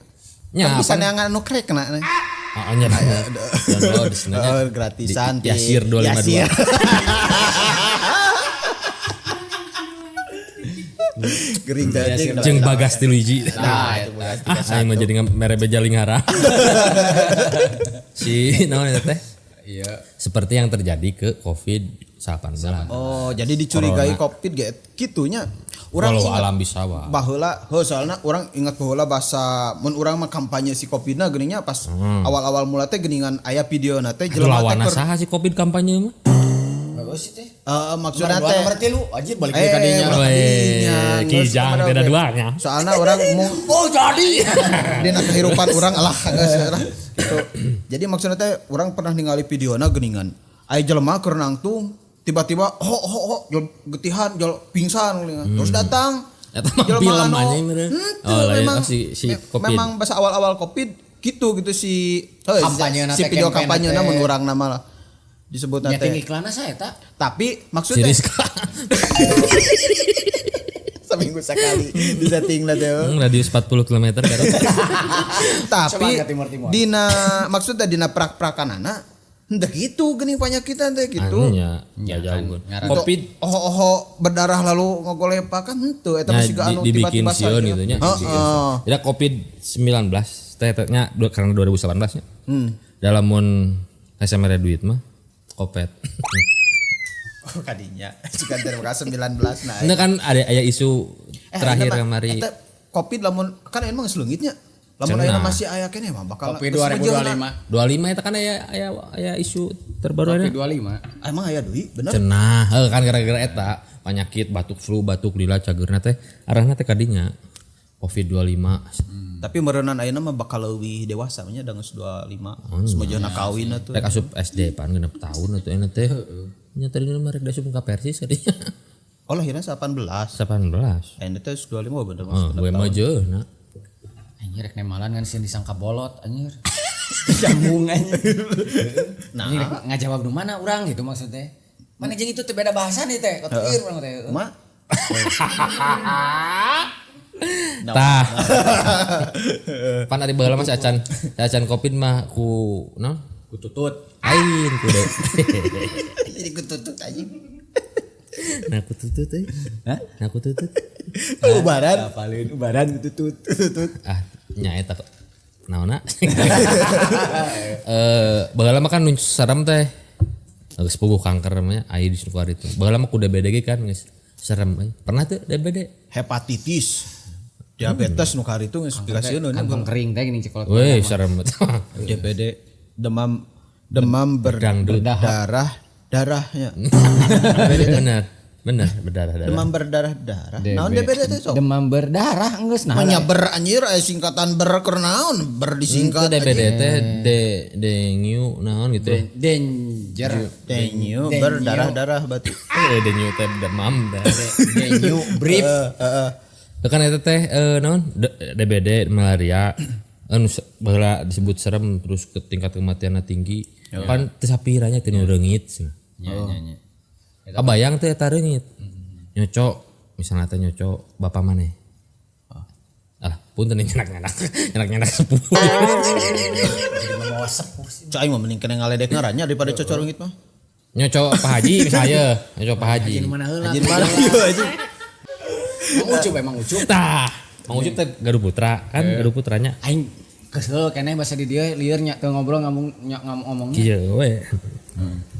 Nya bisa neangan anu krek na. Heeh nya. Download cenah. Gratisan ti. Yasir 252. Gering teh jeung Bagas 3 hiji. Nah, itu Bagas 31. Aing mah jadi mere beja linghara. Si naon eta teh? Iya. Seperti yang terjadi ke Covid-19. Oh, jadi dicurigai Corona. Covid ge kitunya. Urang walau alam bisawa. Baheula, heuh soalna urang ingat baheula bahasa mun urang mah kampanye si Covid-na geuning nya pas awal-awal mula teh geuningan aya videona teh jelema teh saha si Covid kampanye mah? Sih teh. Maksudna teh nomor 3 anjir balik deui ka dinya. Kijang beda duanya. Soalna urang mau oh jadi dina kehidupan urang alah geus lah gitu. Jadi maksudna teh urang pernah ningali videona geuningan. Aya jelema keur nangtung tiba-tiba ho ho ho jol getihan jol pingsan geuningan. Terus datang eta mah film anjing meureun. Oh memang si Covid. Memang bahasa awal-awal Covid gitu gitu si kampanyena si video kampanyena mun urang nama lah. Disebut nanti. Nyeting iklanna saya tak. Tapi maksudnya seminggu sekali di setting lah teh. Radius 40 km kan. Tapi dina maksudnya dina prak-prakanana henteu kitu geuning panyakitan teh gitu. Nya ya jauh. Covid oho-oho berdarah lalu ngogolepa kan henteu eta mah siga anu tiba-tiba sieun gitu nya. Heeh. Jadi Covid-19 teh nya karena 2018 nya. Dalam mun SMS duit mah Kopet. Oh kadinya. Jika terima kasih 19 nah. Ini kan ada aya isu terakhir kemari. Eta Covid lamun kan emang seleungitnya. Lamun aya masih aya keneh mah bakal Covid 2025. 25 eta kan aya isu terbaru Covid 25. Emang aya deui bener? Cenah, heuh kan gara-gara eta penyakit batuk flu, batuk lila cageurna teh arahna teh kadinya Covid 25. Tapi meureunan ayeuna mah bakal leuwih dewasa nya da geus 25. Semejana kawin atuh. Rek asup SD pan 6 tahun atuh ayeuna teh. Nya tadi mah rek asup ka Persis kadinya. Oh lahirna 18. 18. Ayeuna teh 25 bener maksudna. Gue mah jeuhna. Anjir rek nemalan kan sieun disangka bolot anjir. Nyambung anjir. Nah, ngajawab nu mana urang gitu maksudnya. Mana jeung itu teh beda bahasan ieu teh. Kotir urang teh. Kumaha? Tah. Pan ari baheula mah si acan Covid mah ku naon? Ku tutut. Ain ku de. Jadi ku tutut anjing. Nah ku tutut euy. Hah? Nah ku tutut. Ubaran. Apalin ubaran ku tutut. Tutut. Ah, nya eta naonna? Baheula mah kan nu serem teh. Geus puguh kanker mah AIDS nu itu. Baheula mah ku DBD ge kan geus serem euy. Pernah teu DBD? Hepatitis. Diabetes nu kari itu geus pikasieun kantong kering teh geuning cekolot. Weh serem betul. DBD demam berdarah darahnya. Bener berdarah darah. Demam berdarah darah. Naon DBD teh sok? Demam berdarah geus nah. Nya ber anjir aya singkatan ber keur naon ber disingkat. Itu DBD teh dengue naon gitu. Danger. Dengue berdarah darah berarti. Dengue teh demam. Dengue brief. Heeh. Kan eta teh naon DBD malaria anu baheula disebut serem terus ke tingkat kematianna tinggi. Pan teu sapiranya teu nu reungit cenah. Nya nya nya. Kabayang teh eta reungit. Nyocok misalnya teh nyocok bapak maneh. Alah, punten nyenak-nyenak. Nyenak-nyenak sepuh. Jadi mau sepuh sih. Cai mah mending kena ngaledek ngarannya daripada cocok reungit mah. Nyocok Pak Haji misalnya, nyocok Pak Haji. Mana heula? Anjir mana ieu anjing. Mang Ucup emang Ucup. Tah, Mang Ucup teh Garuh Putra kan, Garuh Putranya. Aing kesel keneh bahasa di dieu lieur nya teu ngobrol ngomong nya ngomongnya. Kieu we.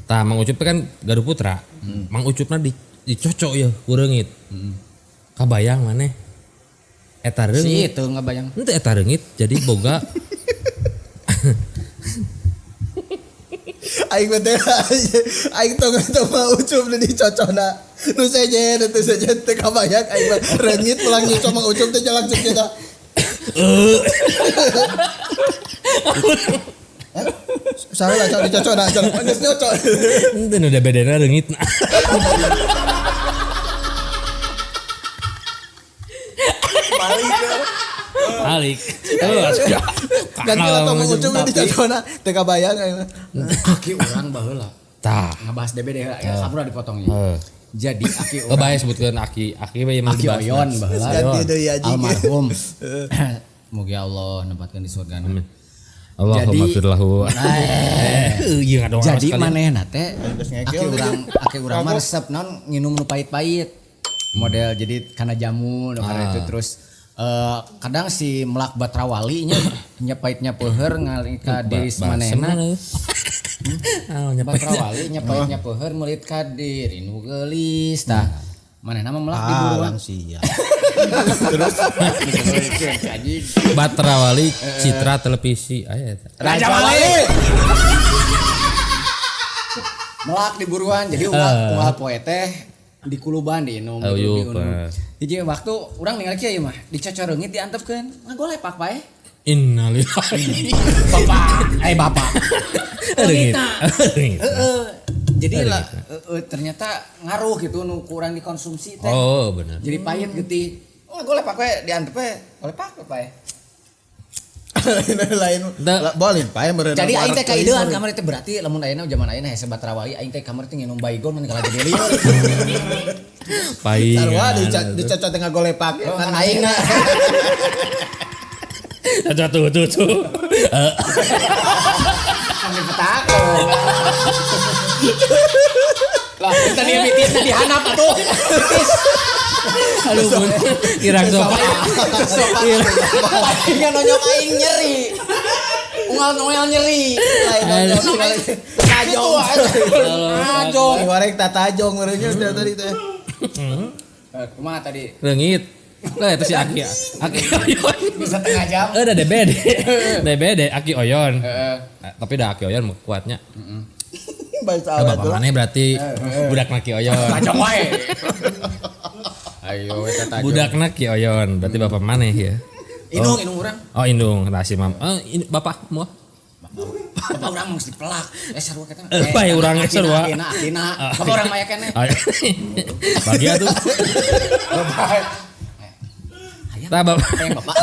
Tah Mang Ucup teh kan Garuh Putra. Mang Ucupna dicocok ya ku reungit. Kabayang maneh. Eta Si reungit. itu ngabayang. Henteu eta reungit jadi boga Aing teh aing tong tong mah Ucup nu dicocokna. Nu sejen teu sejen teu kabayang aing mah reungit pulang nyocok Mang Ucup teh langsung kita. Salah cok dicocokna cok geus nyocok. Henteu nu DBD-na reungitna. Balik. Kan kita tong Mang Ucup nu dicocokna teu kabayang aing mah. Aki urang baheula. Tah. Ngabahas DBD heula ya sampura dipotongnya. Jadi aki Oh, urang bae sebutkeun aki, aki we mah Aki dibahas. Oyon baheula. Ganti deui anjing. Almarhum. Mugi Allah nempatkan di surga. Amin. Allahumma Jadi- firlahu. Ieu ngadoa Jadi sekali. manehna teh Geus aki ngegel urang aki urang mah resep naon nginum nu pahit-pahit. Model jadi kana jamu nu kana itu terus kadang si melak batrawali nya nya pahitnya peuheur ngalih ka diri manehna. Ah, nya pahit. Batrawali nya pahitnya peuheur meulit ka diri nu geulis tah. Manehna mah melak di Ah, buruan. langsia. Terus Batrawali Citra Televisi aya eta. Raja Wali. Melak di buruan jadi unggal poe teh di kuluban diinum Oh, gitu, iya, diinum. Jadi waktu urang ningali kieu ieu mah dicocor reungit diantepkeun ngagolepak pae. Innalillahi. Bapak, bapak. Reungit. Reungit. Heeh. Jadi lah ternyata ngaruh gitu nu kurang dikonsumsi teh. Oh, bener. Jadi pahit getih. Oh, golepak we diantep we, golepak we pae. Lain boleh pae meureun. Jadi aing teh kaidean kamari teh berarti lamun ayeuna zaman ayeuna hese batrawali aing teh kamari teh nginum baygon mun kalah jadi lieur. Pahit. Sarua dicocok teh ngagolepak. Kan aing na. Cocok tuh tuh tuh. Kami petako. Lah, kita dia mitis di hanap atuh. Mitis. Aduh, kirang sopan. Palingan nonyok aing nyeri. Unggal nongol nyeri. Lain nonyok Tajong. Tajong. Goreng tatajong meureunnya teh tadi teh. Kumaha tadi? Reungit. Lah itu si Aki. Aki Oyon. Bisa setengah jam. Ada DBD. DBD Aki Oyon. Tapi dah Aki Oyon kuatnya. Bahasa Nah, bapak maneh berarti budak Aki Oyon. Tajong wae. Ayo eta tajong. Budak Ki Oyon, berarti bapak maneh ya. Indung, indung urang. Oh, indung, nah si mam. Bapak mau. Bapak urang mah geus dipelak. Sarua kita. Bae urang sarua. Akina, akina. Bapak urang maya keneh. Bagi atuh. Tah bapak. Bapak.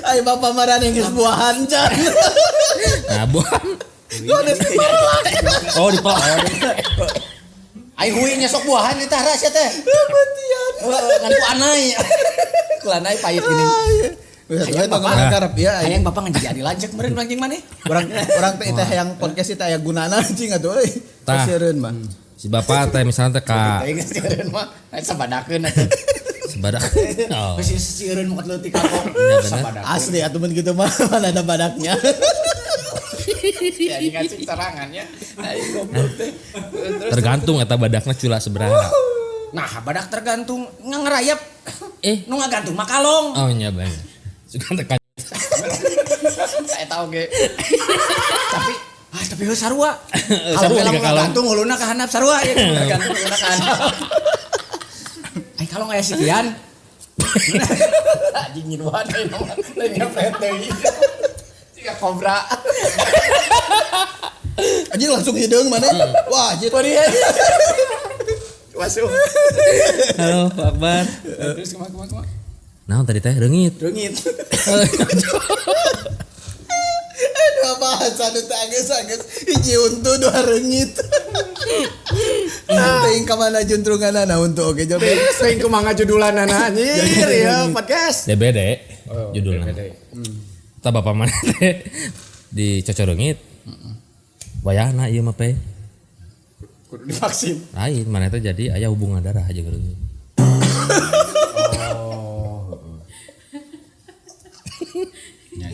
Ai bapak marane geus buahan can. Nah, buahan. Oh, dipelak. Ai hui nya sok buahan eta sia teh. Matian. Ngan ku anai. Ku anai pahit gini. Hayang bapak karep ya. Hayang bapak ngan jadi adi lanceuk meureun anjing maneh. Urang urang teh teh hayang podcast teh aya gunana anjing atuh euy. Tah. Sieun mah. Si bapak teh misalnya teh ka Teh geus sieun mah sabadakeun atuh. sebadak. Oh. Geus sieun mah leutik kapok. Iya, bener. Sabadakeun. Asli atuh mun kitu mah mana ada badaknya. Ya anjing ngacik sorangannya. Aing goblok teh. Tergantung eta badakna cula seberapa. Nah, badak tergantung ngerayap. Eh. Nu ngagantung mah kalong. Oh nya bener. Suka tekan. Saya tahu ge. Tapi tapi heuh sarua. Sarua Kalau juga kalong. ngagantung huluna ka handap sarua ya tergantung huluna ka handap. Ai kalong aya sikian. Anjing nyiruan euy mah. Lain ngepret deui. Siga kobra. Anjing langsung hideung mana? Wah, anjir. Masuk. Halo, Pak Akbar. Terus kumaha kumaha kumaha. Naon tadi teh reungit. Reungit. Dua bahasa nu teh geus hiji untu dua reungit. Teuing ka mana juntrunganana untu oge jol. Sering kumaha judulanana anjir ya podcast. DBD judulna. Tah bapak mana teh dicocor reungit. Wayahna ieu mah pe. Kudu divaksin. Lain mana teh jadi aya hubungan darah jeung reungit. Oh. Nya.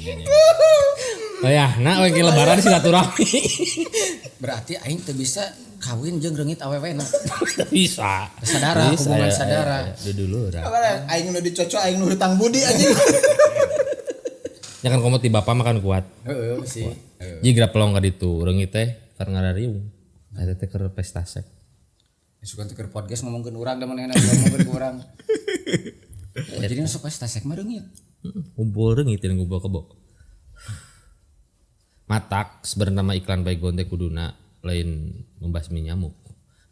Wayahna we ke lebaran silaturahmi. Berarti aing teu bisa kawin jeung reungit awewena. Bisa. Sadara, bisa, hubungan ya, sadara. Ya, dulu urang. Aing nu dicocok aing nu hutang budi anjing. Ya kan komo ti bapak makan kuat. Heeh sih. Jiga pelong ka ditu reungit teh keur ngarariung. Eta teh keur pesta sek. Sugan teh keur podcast ngomongkeun urang da manehna ngomongkeun ku urang. Jadi nu sok pesta sek mah reungit. Ngumpul reungit jeung ngumpul kebo. Matak sebenarnya mah iklan Baygon teh kuduna lain membasmi nyamuk,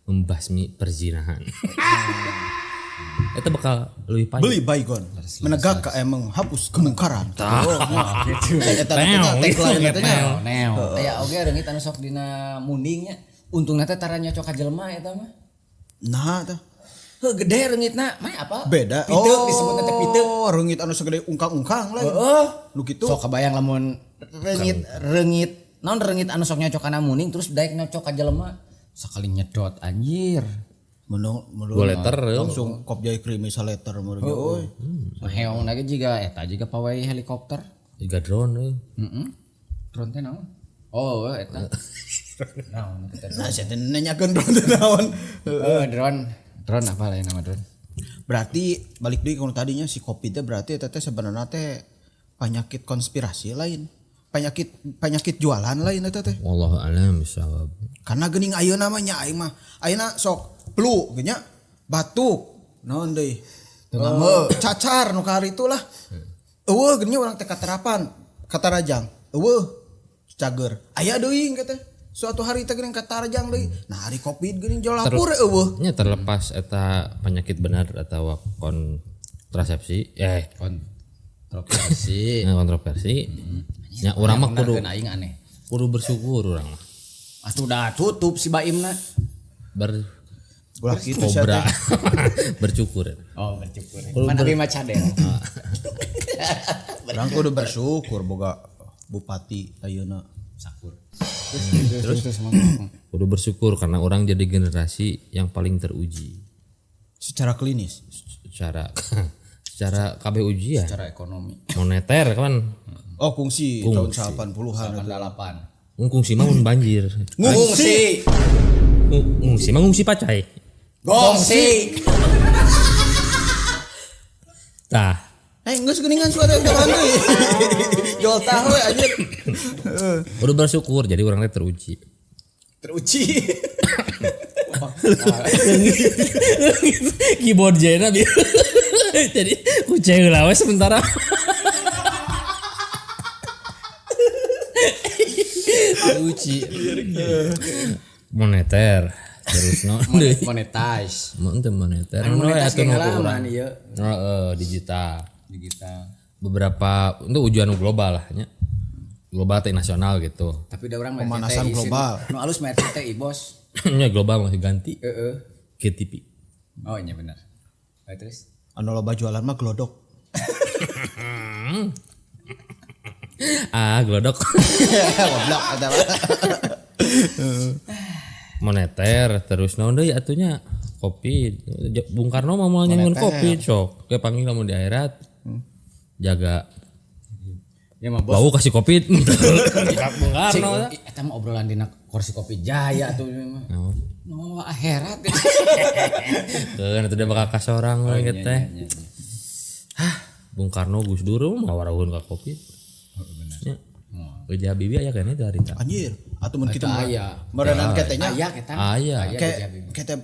membasmi perzinahan. Itu bakal lebih panjang. Beli Baygon, menegak menghapus kemungkaran. Gitu. Eta tagline eta nya. Neo. Aya oge reungit anu sok dina munding nya. Untungna teh tara nyocok ka jelema eta mah. Nah tah. Heuh gede reungitna, mah apa? Beda. Piteuk disebutna teh piteuk. Oh, reungit anu segede ungkang-ungkang lain. Heeh. Nu kitu. Sok kabayang lamun reungit naon reungit anu sok nyocok kana munding terus daek nyocok ka jelema sakali nyedot anjir. Menung 2 liter langsung kopjai krimi saleter meureun euy. Meheong lagi jiga eta jiga pawai helikopter. Jiga drone euy. Heeh. Drone teh naon? Oh, eta. Naon eta? Nah, saya teh nanyakeun drone teh naon. Heeh, drone. Drone apa lain nama drone? Berarti balik deui ka tadinya si Covid teh berarti eta teh sebenarnya teh penyakit konspirasi lain. Penyakit jualan lain eta teh. Wallahu a'lam bishawab. Karena geuning ayeuna mah nya aing mah. Ayeuna sok flu geunya batuk naon deui cacar nu ka hari itulah. Eueuh geunya urang teh katarapan, katarajang. Eueuh cager. Aya deui engke teh. Suatu hari teh geuning katarajang deui. Nah hari Covid geuning jol lapur eueuh. Nya terlepas eta penyakit benar atau kontrasepsi kontroversi. Kontroversi. Nya urang mah kudu aing aneh. Kudu bersyukur urang mah. Atuh dah tutup si Baimna. Ulah kitu sia teh. Bercukur. Oh, bercukur. Mana abi mah cadel. Urang kudu bersyukur boga bupati ayeuna sakur. Terus kudu bersyukur karena orang jadi generasi yang paling teruji. Secara klinis, secara KB ujian, secara ekonomi, moneter kan. Oh, kungsi tahun 80-an 88. Kungsi mah mun banjir. Ngungsi. Ngungsi mah ngungsi pacai. Gongsi. Tah. Geus geuningan suara yang tambahan deui. Jol tah we anjir. Udah bersyukur jadi urang teh teruji. Teruji. Keyboard jena bieu. Jadi kucing heula we sementara. Teruji. Moneter terus no monetize. Moneter. Monetize ngalaman ieu. Heeh, digital. Digital. Beberapa untuk ujian global lah nya. Global teh nasional gitu. Tapi da urang pemanasan global. Nu alus mah RCTI, Bos. Nya global masih ganti. Heeh. KTP. Oh, nya benar. Nah, terus anu loba jualan mah glodok. Ah, glodok. Goblok eta mah. Moneter terus naon deui atunya kopi. Bung Karno mah moal nyangun kopi sok. Ke panggil lamun di akhirat. Jaga. Ya mah bos. Bau kasih kopi. Bung Karno. Eta mah obrolan dina kursi kopi jaya atuh mah. No akhirat. Keun atuh dia bakal ka sorang we kitu teh. Hah, Bung Karno Gus Dur mah warawun ka kopi. Heeh bener. Uji Habibie aya keneh teh harita. Anjir, atuh mun kitu aya. Meureunan ketenya aya eta. Aya. Kete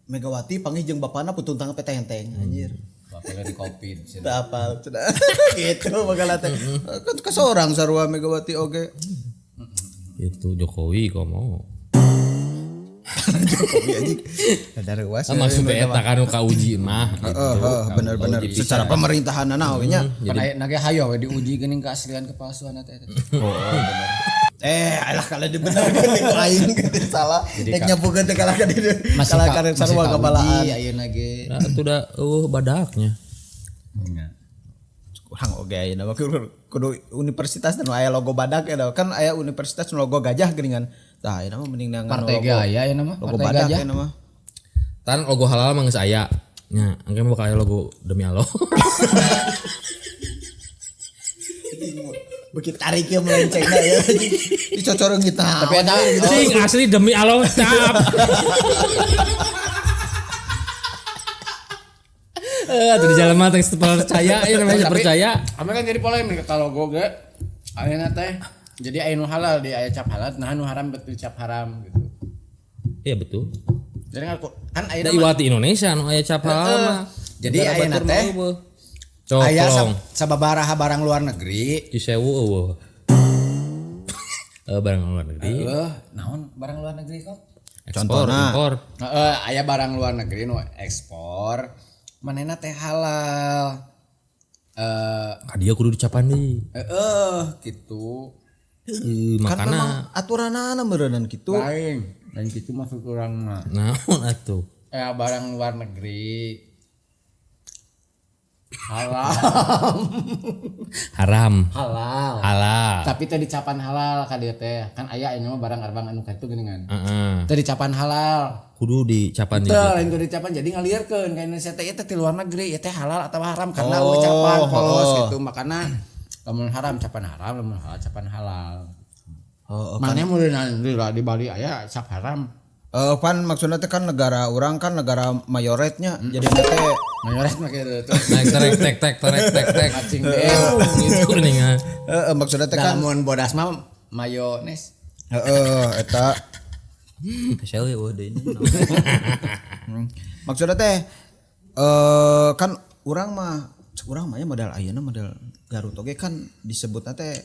Megawati panggih jeung bapana putung tangan petenteng anjir. Bapana di Covid. Teu apal cenah. Gitu bagala teh. Kan ka sorang sarua Megawati oge. Itu Jokowi komo. Jokowi anjing. Ada ruas. Maksudnya eta kan nu kauji mah gitu. Heeh, bener-bener secara pemerintahanana oge nya. Pan aya nage hayo we diuji geuning keaslian kepalsuan eta. Oh, bener. Alah kalau dibenarkeun ku aing gitu salah. Rek nyapukeun teh kalah ka dieu. Kalah ka sarua kabalaan. Ayeuna ge. Nah, itu udah badaknya. Kurang oge ayeuna mah kudu universitas nu aya logo badak ya kan aya universitas nu logo gajah geuningan. Tah ayeuna mah mending neangan partai logo. Ge aya ayeuna mah logo partai badak gajah. ayeuna mah. Tan logo halal mah geus aya. Nya, engke mah bakal aya logo demi Allah. Begitu tarik ya melencengna ya. Dicocorong kita. Tapi eta Cing asli demi Allah cap. Atuh di jalan mah teh percaya ya namanya percaya. Ame kan jadi polemik kalau logo ge ayeuna teh jadi aya nu halal di aya cap halal nah nu haram betul cap haram gitu. Iya betul. Jadi kan ayeuna Da iwati Indonesia nu aya cap halal mah. Jadi ayeuna teh aya sababaraha barang luar negeri Cisewu eueuh. Barang luar negeri. Naon barang luar negeri kok? Ekspor, impor. Heeh, aya barang luar negeri nu ekspor manehna teh halal. Ka dieu kudu dicapan deui. Heeh, gitu. Kan memang aturanana meureunnan kitu. Lain kitu maksud urang mah. Naon atuh? Barang luar negeri halal. Haram. Halal. Halal. Tapi teh dicapan halal ka dieu teh. Kan aya aya mah barang arbang anu kitu geuningan. Heeh. Teh dicapan halal. Kudu dicapan deui. Teu lain kudu dicapan jadi ngalieurkeun ka Indonesia teh ieu teh ti luar negeri ieu teh halal atawa haram karena eueuh capan polos gitu. Makana lamun haram capan haram, lamun halal capan halal. Heeh. Mane meureun di Bali aya cap haram. Pan maksudnya teh kan negara orang kan negara mayoretnya jadi teh mayoret mah kitu. Tek tek tek tek tek tek cacing deh. Gitu geuning. Heeh maksudnya teh kan lamun bodas mah mayones. Heeh eta. Kesel eueuh deui. Maksudnya teh kan urang mah nya modal ayeuna modal Garut oge kan disebutna teh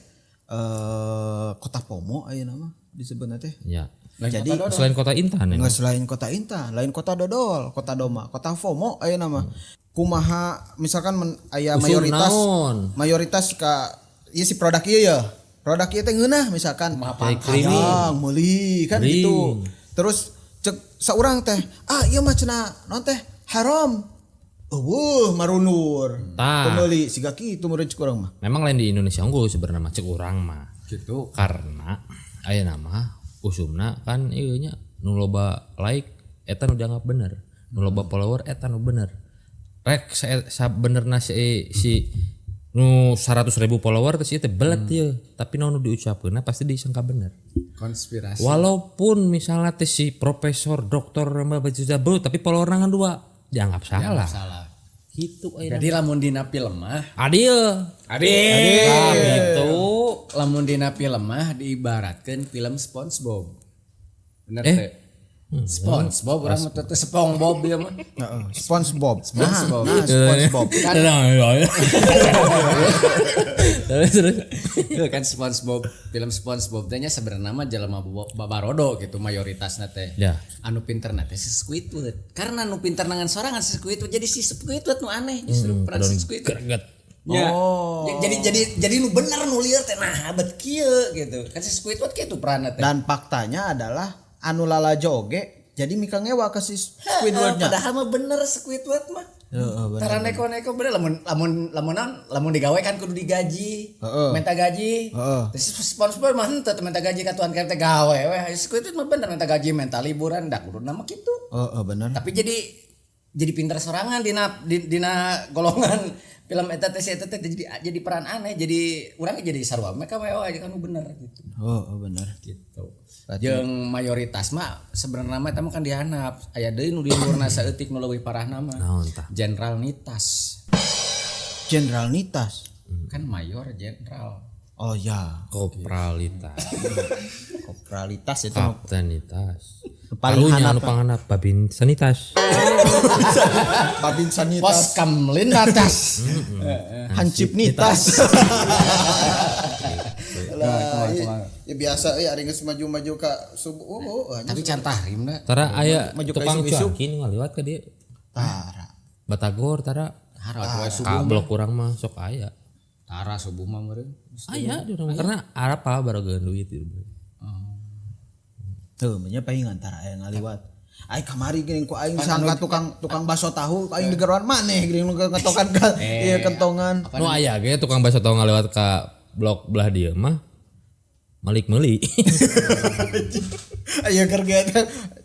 kota Pomo ayeuna mah disebutna teh. Ya. Jadi selain kota Intan ya. Nggak selain kota Intan, lain kota Dodol, kota Doma, kota Fomo ayeuna mah. Kumaha misalkan aya mayoritas naon? Mayoritas ka ieu si produk ieu ya. Produk ieu teh ngeunah misalkan hayang meuli kan gitu. Terus cek saurang teh, ah ieu mah cenah naon teh haram. Eueuh marunur. Pembeli siga kitu meureun cek urang mah. Memang lain di Indonesia unggul sebenarnya mah cek urang mah. Gitu. Karena ayeuna mah usumna kan ieu nya nu loba like eta nu dianggap bener, nu loba follower eta nu bener. Rek sabenerna si nu 100.000 follower teh si teh belet ieu, tapi nu diucapkeunna pasti disangka bener. Konspirasi. Walaupun misalnya teh si profesor, doktor, bro, tapi followerna ngan 2 dianggap salah. Salah. Gitu ayeuna. Jadi lamun dina film mah adil. Adil. Nah, gitu. Lamun dina film mah diibaratkeun film SpongeBob. Bener teh? SpongeBob urang mah teh SpongeBob ieu mah. Heeh, SpongeBob. SpongeBob. Nah, SpongeBob. Terus kan SpongeBob, film SpongeBob teh nya sebenarnya mah jelema babarodo gitu mayoritasna teh. Ya. Anu pinterna teh si Squidward. Karena anu pinter nangan sorangan si Squidward jadi si Squidward nu aneh justru peran si Squidward. Greget. Ya. Oh. Jadi nu bener nu lieur teh nah bet kieu gitu. Kan si Squidward kitu peranna teh. Dan faktanya adalah anu lalajo oge jadi mika ngewa ke si Squidwardnya. Padahal mah bener Squidward mah. Heeh bener. Tara neko-neko bener lamun digawe kan kudu digaji. Minta gaji. Terus SpongeBob mah henteu minta gaji ka tuan teh gawe we. Squidward mah bener minta gaji, minta liburan da kudu nama kitu. Heeh bener. Tapi jadi pinter sorangan dina golongan film eta teh si eta teh jadi peran aneh, jadi urang jadi sarua mereka we aja kan bener gitu. Heeh bener gitu. Jeung mayoritas mah sebenarnya mah eta mah kan dihanap. Aya deui nu di luhurna saeutik nu leuwih parahna mah. Naon tah? Jenderal Nitas. Jenderal Nitas. Kan mayor jenderal. Oh ya, Kopralitas. Kopralitas itu Kaptenitas. Paling Karunya anu panganap babin sanitas. Babin sanitas. Pos Kamlin atas. Hansip nitas. Alah, ya biasa euy ari geus maju-maju ka subuh. Oh, Tapi can tahrim da. Tara aya maju ka tukang isuk-isuk. cuanki nu ngaliwat ka dieu. Tara. Batagor tara. Tara atuh subuh. Ka blok urang mah sok aya. Tara subuh mah meureun. Aya di urang karena arapa barogeun duit gitu. Tuh, nya palingan tara aya ngaliwat. Ai kamari geuning ku aing sangka tukang bakso tahu aing digeroan maneh geuning nu ngetokan ka ieu kentongan. Nu aya ge tukang bakso tahu ngaliwat ka blok belah dieu mah malik meuli. Ayo keur ge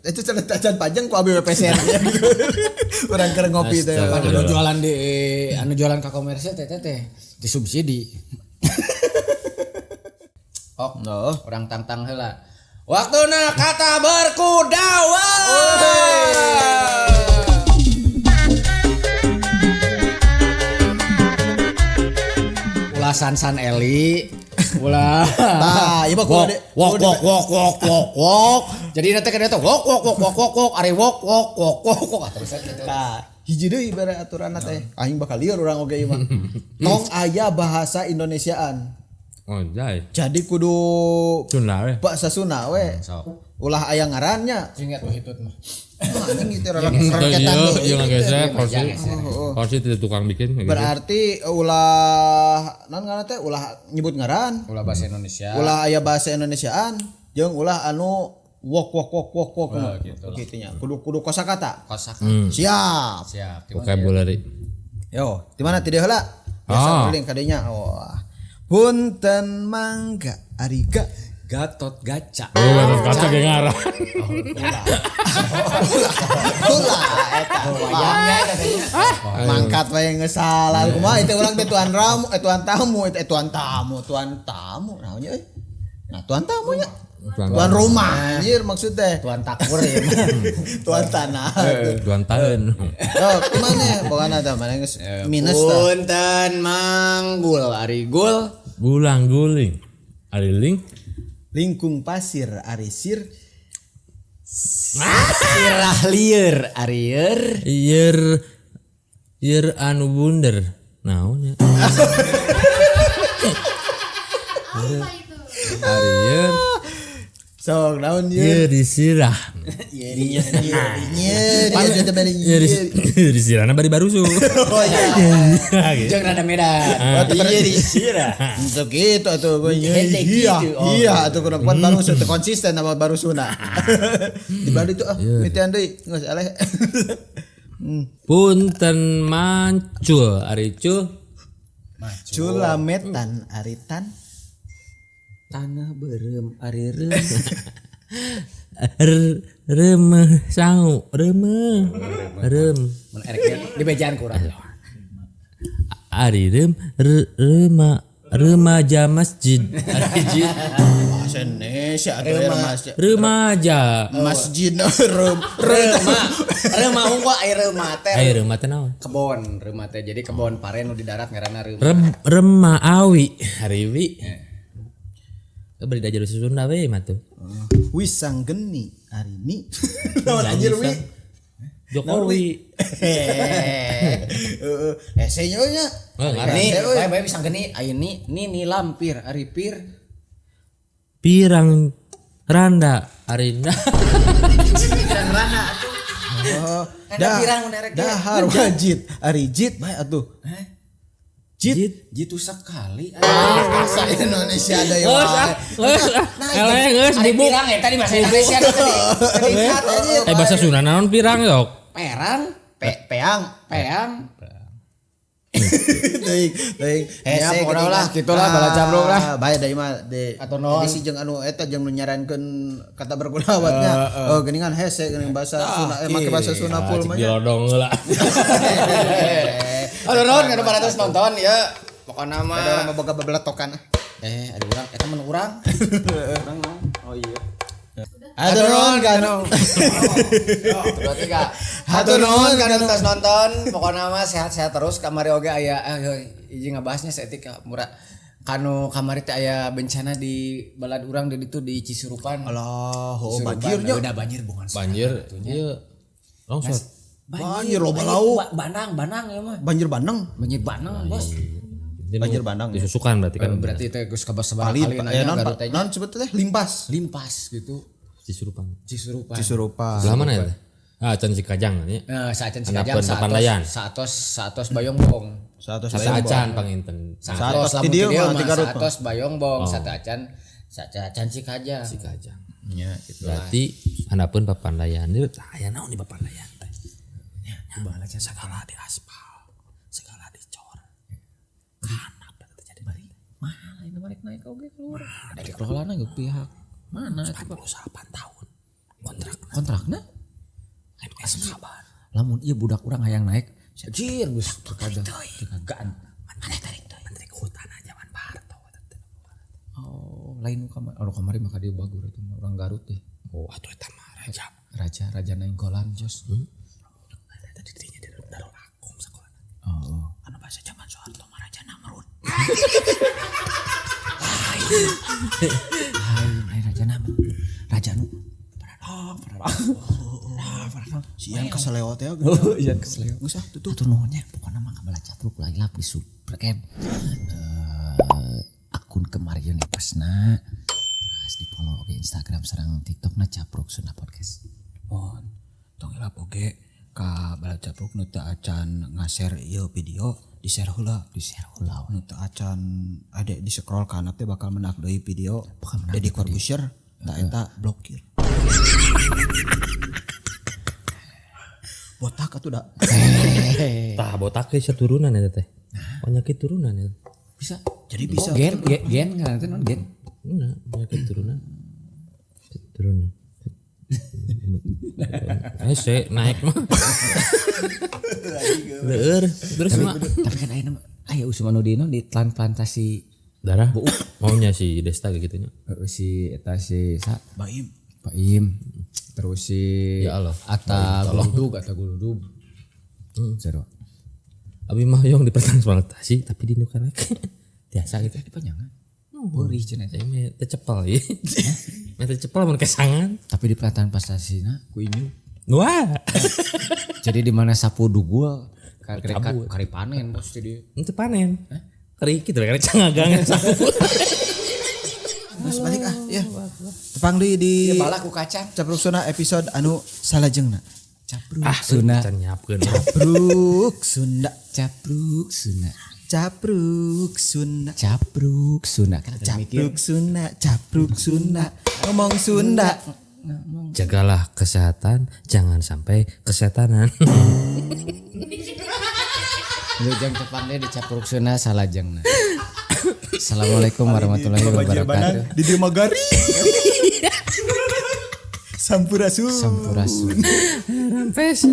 itu cenah tacan panjang ku ABWPCR. Urang keur ngopi teh. Anu jualan di anu jualan ka komersil teh teh disubsidi. Ok, urang tangtang heula. Waktuna kata berkudawa. Ulasan San Eli, ulah. Tah, ieu mah wok wok wok wok wok wok wok. Jadi nanti kan eta wok wok wok wok wok wok ari wok wok wok wok wok terus gitu. Tah, hiji deui bare aturanna teh. Aing bakal lieur urang oge ieu mah. Tong aya bahasa Indonesiaan. Oh, jai. Jadi kudu Sunda we. Bahasa Sunda we. Ulah aya ngarannya. Cing atuh hitut mah. Anjing itu raketan deui. Ieu ngageser kursi. Kursi teu tukang bikin. Berarti ulah naon ngaran teh ulah nyebut ngaran, ulah bahasa Indonesia. Ulah aya bahasa Indonesiaan jeung ulah anu wok wok wok wok wok gitu nya. Kudu kosakata. Kosakata. Siap. Siap. Vocabulary. Yo, di mana ti heula? Biasa guling kadenya. Wah. Punten mangga ariga Gatot Gaca. Oh, Gatot Gaca ge ngarah. Ulah eta. Wayangnya eta teh. Mangkat wae geus salah. Kumaha itu urang teh tuan ramu, tuan tamu, tuan tamu, tuan tamu. Naon nya euy? Nah, tuan tamunya. Tuan rumah anjir maksud teh. Tuan takur ya. Tuan tanah. Tuan tahun. Oh, kumaha pokona tah mana geus minus tah. Punten manggul ari gul. Gulang guling. Ari ling. Lingkung pasir ari sir. Sirah lieur ari eur. Yer yer anu bunder. Naon nya? Ari yer. Sok naon ye? Ye disirah. Ye ye ye ye disirahna bari barusu. Oh iya. Jeung rada Medan. Ye disirah. Untuk gitu atuh gue iya. Iya atuh kudu kuat barusu teu konsisten sama barusuna. Di bali tuh ah mitian deui geus eleh. Punten mancul ari cul. Culametan ari tan. Tanah berem ari reum. Remeh sangu remeh rem mun erek di bejaan kurang. Ari rem rema remaja masjid. Ari jid bahasa Indonesia atuh remaja masjid rem rema rema unggul ai rema teh. Ai rema teh naon? Kebon rema teh jadi kebon paren nu di darat ngaranna rema. Rema awi ari wi. Beri diajar bahasa Sunda we mah tuh. Wisang geni ari ni. Naon anjir wi? Jokowi. Heeh. Hese nya nya. Ni bae bae wisang geni aya ni ni lampir ari pir. Pirang randa arinda. Pirang randa atuh. Oh, dahar wajit ari jit bae atuh. Jit jitu sekali. Bahasa Indonesia ada ya. Eleh geus dibuk. Pirang ya tadi bahasa Indonesia tadi. Bahasa Sunda naon pirang yok? Perang, peang, peang. Teuing, teuing. Hese pokona lah gitulah bala jamrung lah. Bae da mah de. Di si jeung anu eta jeung nu nyarankeun kata berkunawatnya. Oh geuningan hese geuning bahasa Sunda make bahasa Sunda full mah. Dilodong heula. Aduh naon kana 400 nonton ya. Pokona mah ada orang boga bebeletokan. Ada urang eta mun urang. Urang naon? Oh iya. Hatur nuhun kan. 2 3. Hatur nuhun kan tos nonton. Pokona mah sehat-sehat terus kamari oge aya hiji ngabahasnya saeutik murah. Kanu kamari teh aya bencana di balad urang di ditu di Cisurupan. Alah, oh banjirnya. Udah banjir bungan. Banjir. Ieu longsor. Banjir loba lauk. Banang ya mah. Banjir banang. Banjir banang, Bos. Banjir bandang. Disusukan berarti kan. Berarti teh geus kabasabaraha Kali kali nanya non, Garut teh. non sebetulnya limpas. Limpas gitu. Cisurupan. Cisurupan. Cisurupan. Sebelah mana ya? Ah, can Cikajang nya. Nah, saacan Cikajang Handapeun Papandayan. saatos saatos Bayongbong. Saatos Satu Bayongbong. acan panginten. Saatos Saatos lamun ti dieu ti dieu mah, mah ti Garut mah. saatos Bayongbong, satu acan saacan Cikajang. Cikajang. Nya gitu. Berarti handapeun Papandayan. Ieu aya naon di Papandayan teh? Ya, segala di aspal, segala dicor. Kanap eta teh jadi bari. Mahal ini balik naik oge keluar. Dari kelolana ge pihak. Mana itu Pak? 48 tahun kontrak Kontrakna? MS kabar. Lamun ieu budak urang hayang naik, jir geus terkadang tekagaan. Maneh tarik teuing. Menteri Kehutanan zaman Pak Harto eta teh. Oh, lain nu kamari, anu kamari mah ka dieu bagur itu mah urang Garut deh. Oh, atuh eta mah raja. Raja raja Nainggolan jos. Eta di dinya di Darul Akum sekolah. Oh. Anu bahasa zaman Soeharto mah Raja Namrud. Lain lain raja nama. Raja nu paradong paradong. Paradong. Sian keseleo teh. Oh, iya keseleo. Geus ah tutup. Tuh nuhunnya pokoknya mah kabala capruk lagi lah di subscribe. Akun kemarin Ipesna. Terus di follow oge Instagram sareng TikTokna Capruk Sunda Podcast. Mohon tong hilap oge ka bala capruk nu teu acan nga-share ieu video di-share heula. Di share heula we. Nu teu acan ade di scroll kana teh bakal menak deui video. Bakal menak Deddy Corbuzier tah eta blokir. Botak atuh da. Tah botak ge saturunan eta teh. Penyakit turunan ya. Bisa. Jadi bisa. Gen gen gen kan itu non gen. Enggak, penyakit turunan. Turunan. Se naik mah. Leur, terus mah Tapi kan aya nama aya usum anu di non di transplantasi darah maunya si Desta kayak gitu nya. Si eta si sa Baim. Pak Im. Terus si Ya Allah. Atta Guludug, Atta Guludug. Seru. Abi mah yang dipertransplantasi tapi di nu karek. Biasa gitu. Di panjangan. Perih cenah teh. Saya mah teu cepel ieu. Meh teu cepel mun kesangan. Tapi di transplantasi ku inyu. Wah. Jadi di mana sapu dugul kari panen bos jadi. Itu panen. Keri kitu kari cangagang sapu. Geus balik ah ya. Tepang deui di Balak ku kacang. Capruk Sunda episode anu salajengna. Capruk Sunda. Can nyiapkeun. Capruk Sunda. Capruk Sunda. Capruk Sunda. Capruk Sunda. Kan ada mikir. Capruk Sunda, Capruk Sunda, ngomong Sunda. Jagalah kesehatan, jangan sampai kesetanan. Lu jang tepang deh di Capruk Sunda salajengna. Assalamualaikum warahmatullahi wabarakatuh. Di dieu mah garing. Sampurasun. Sampurasun. Rampes.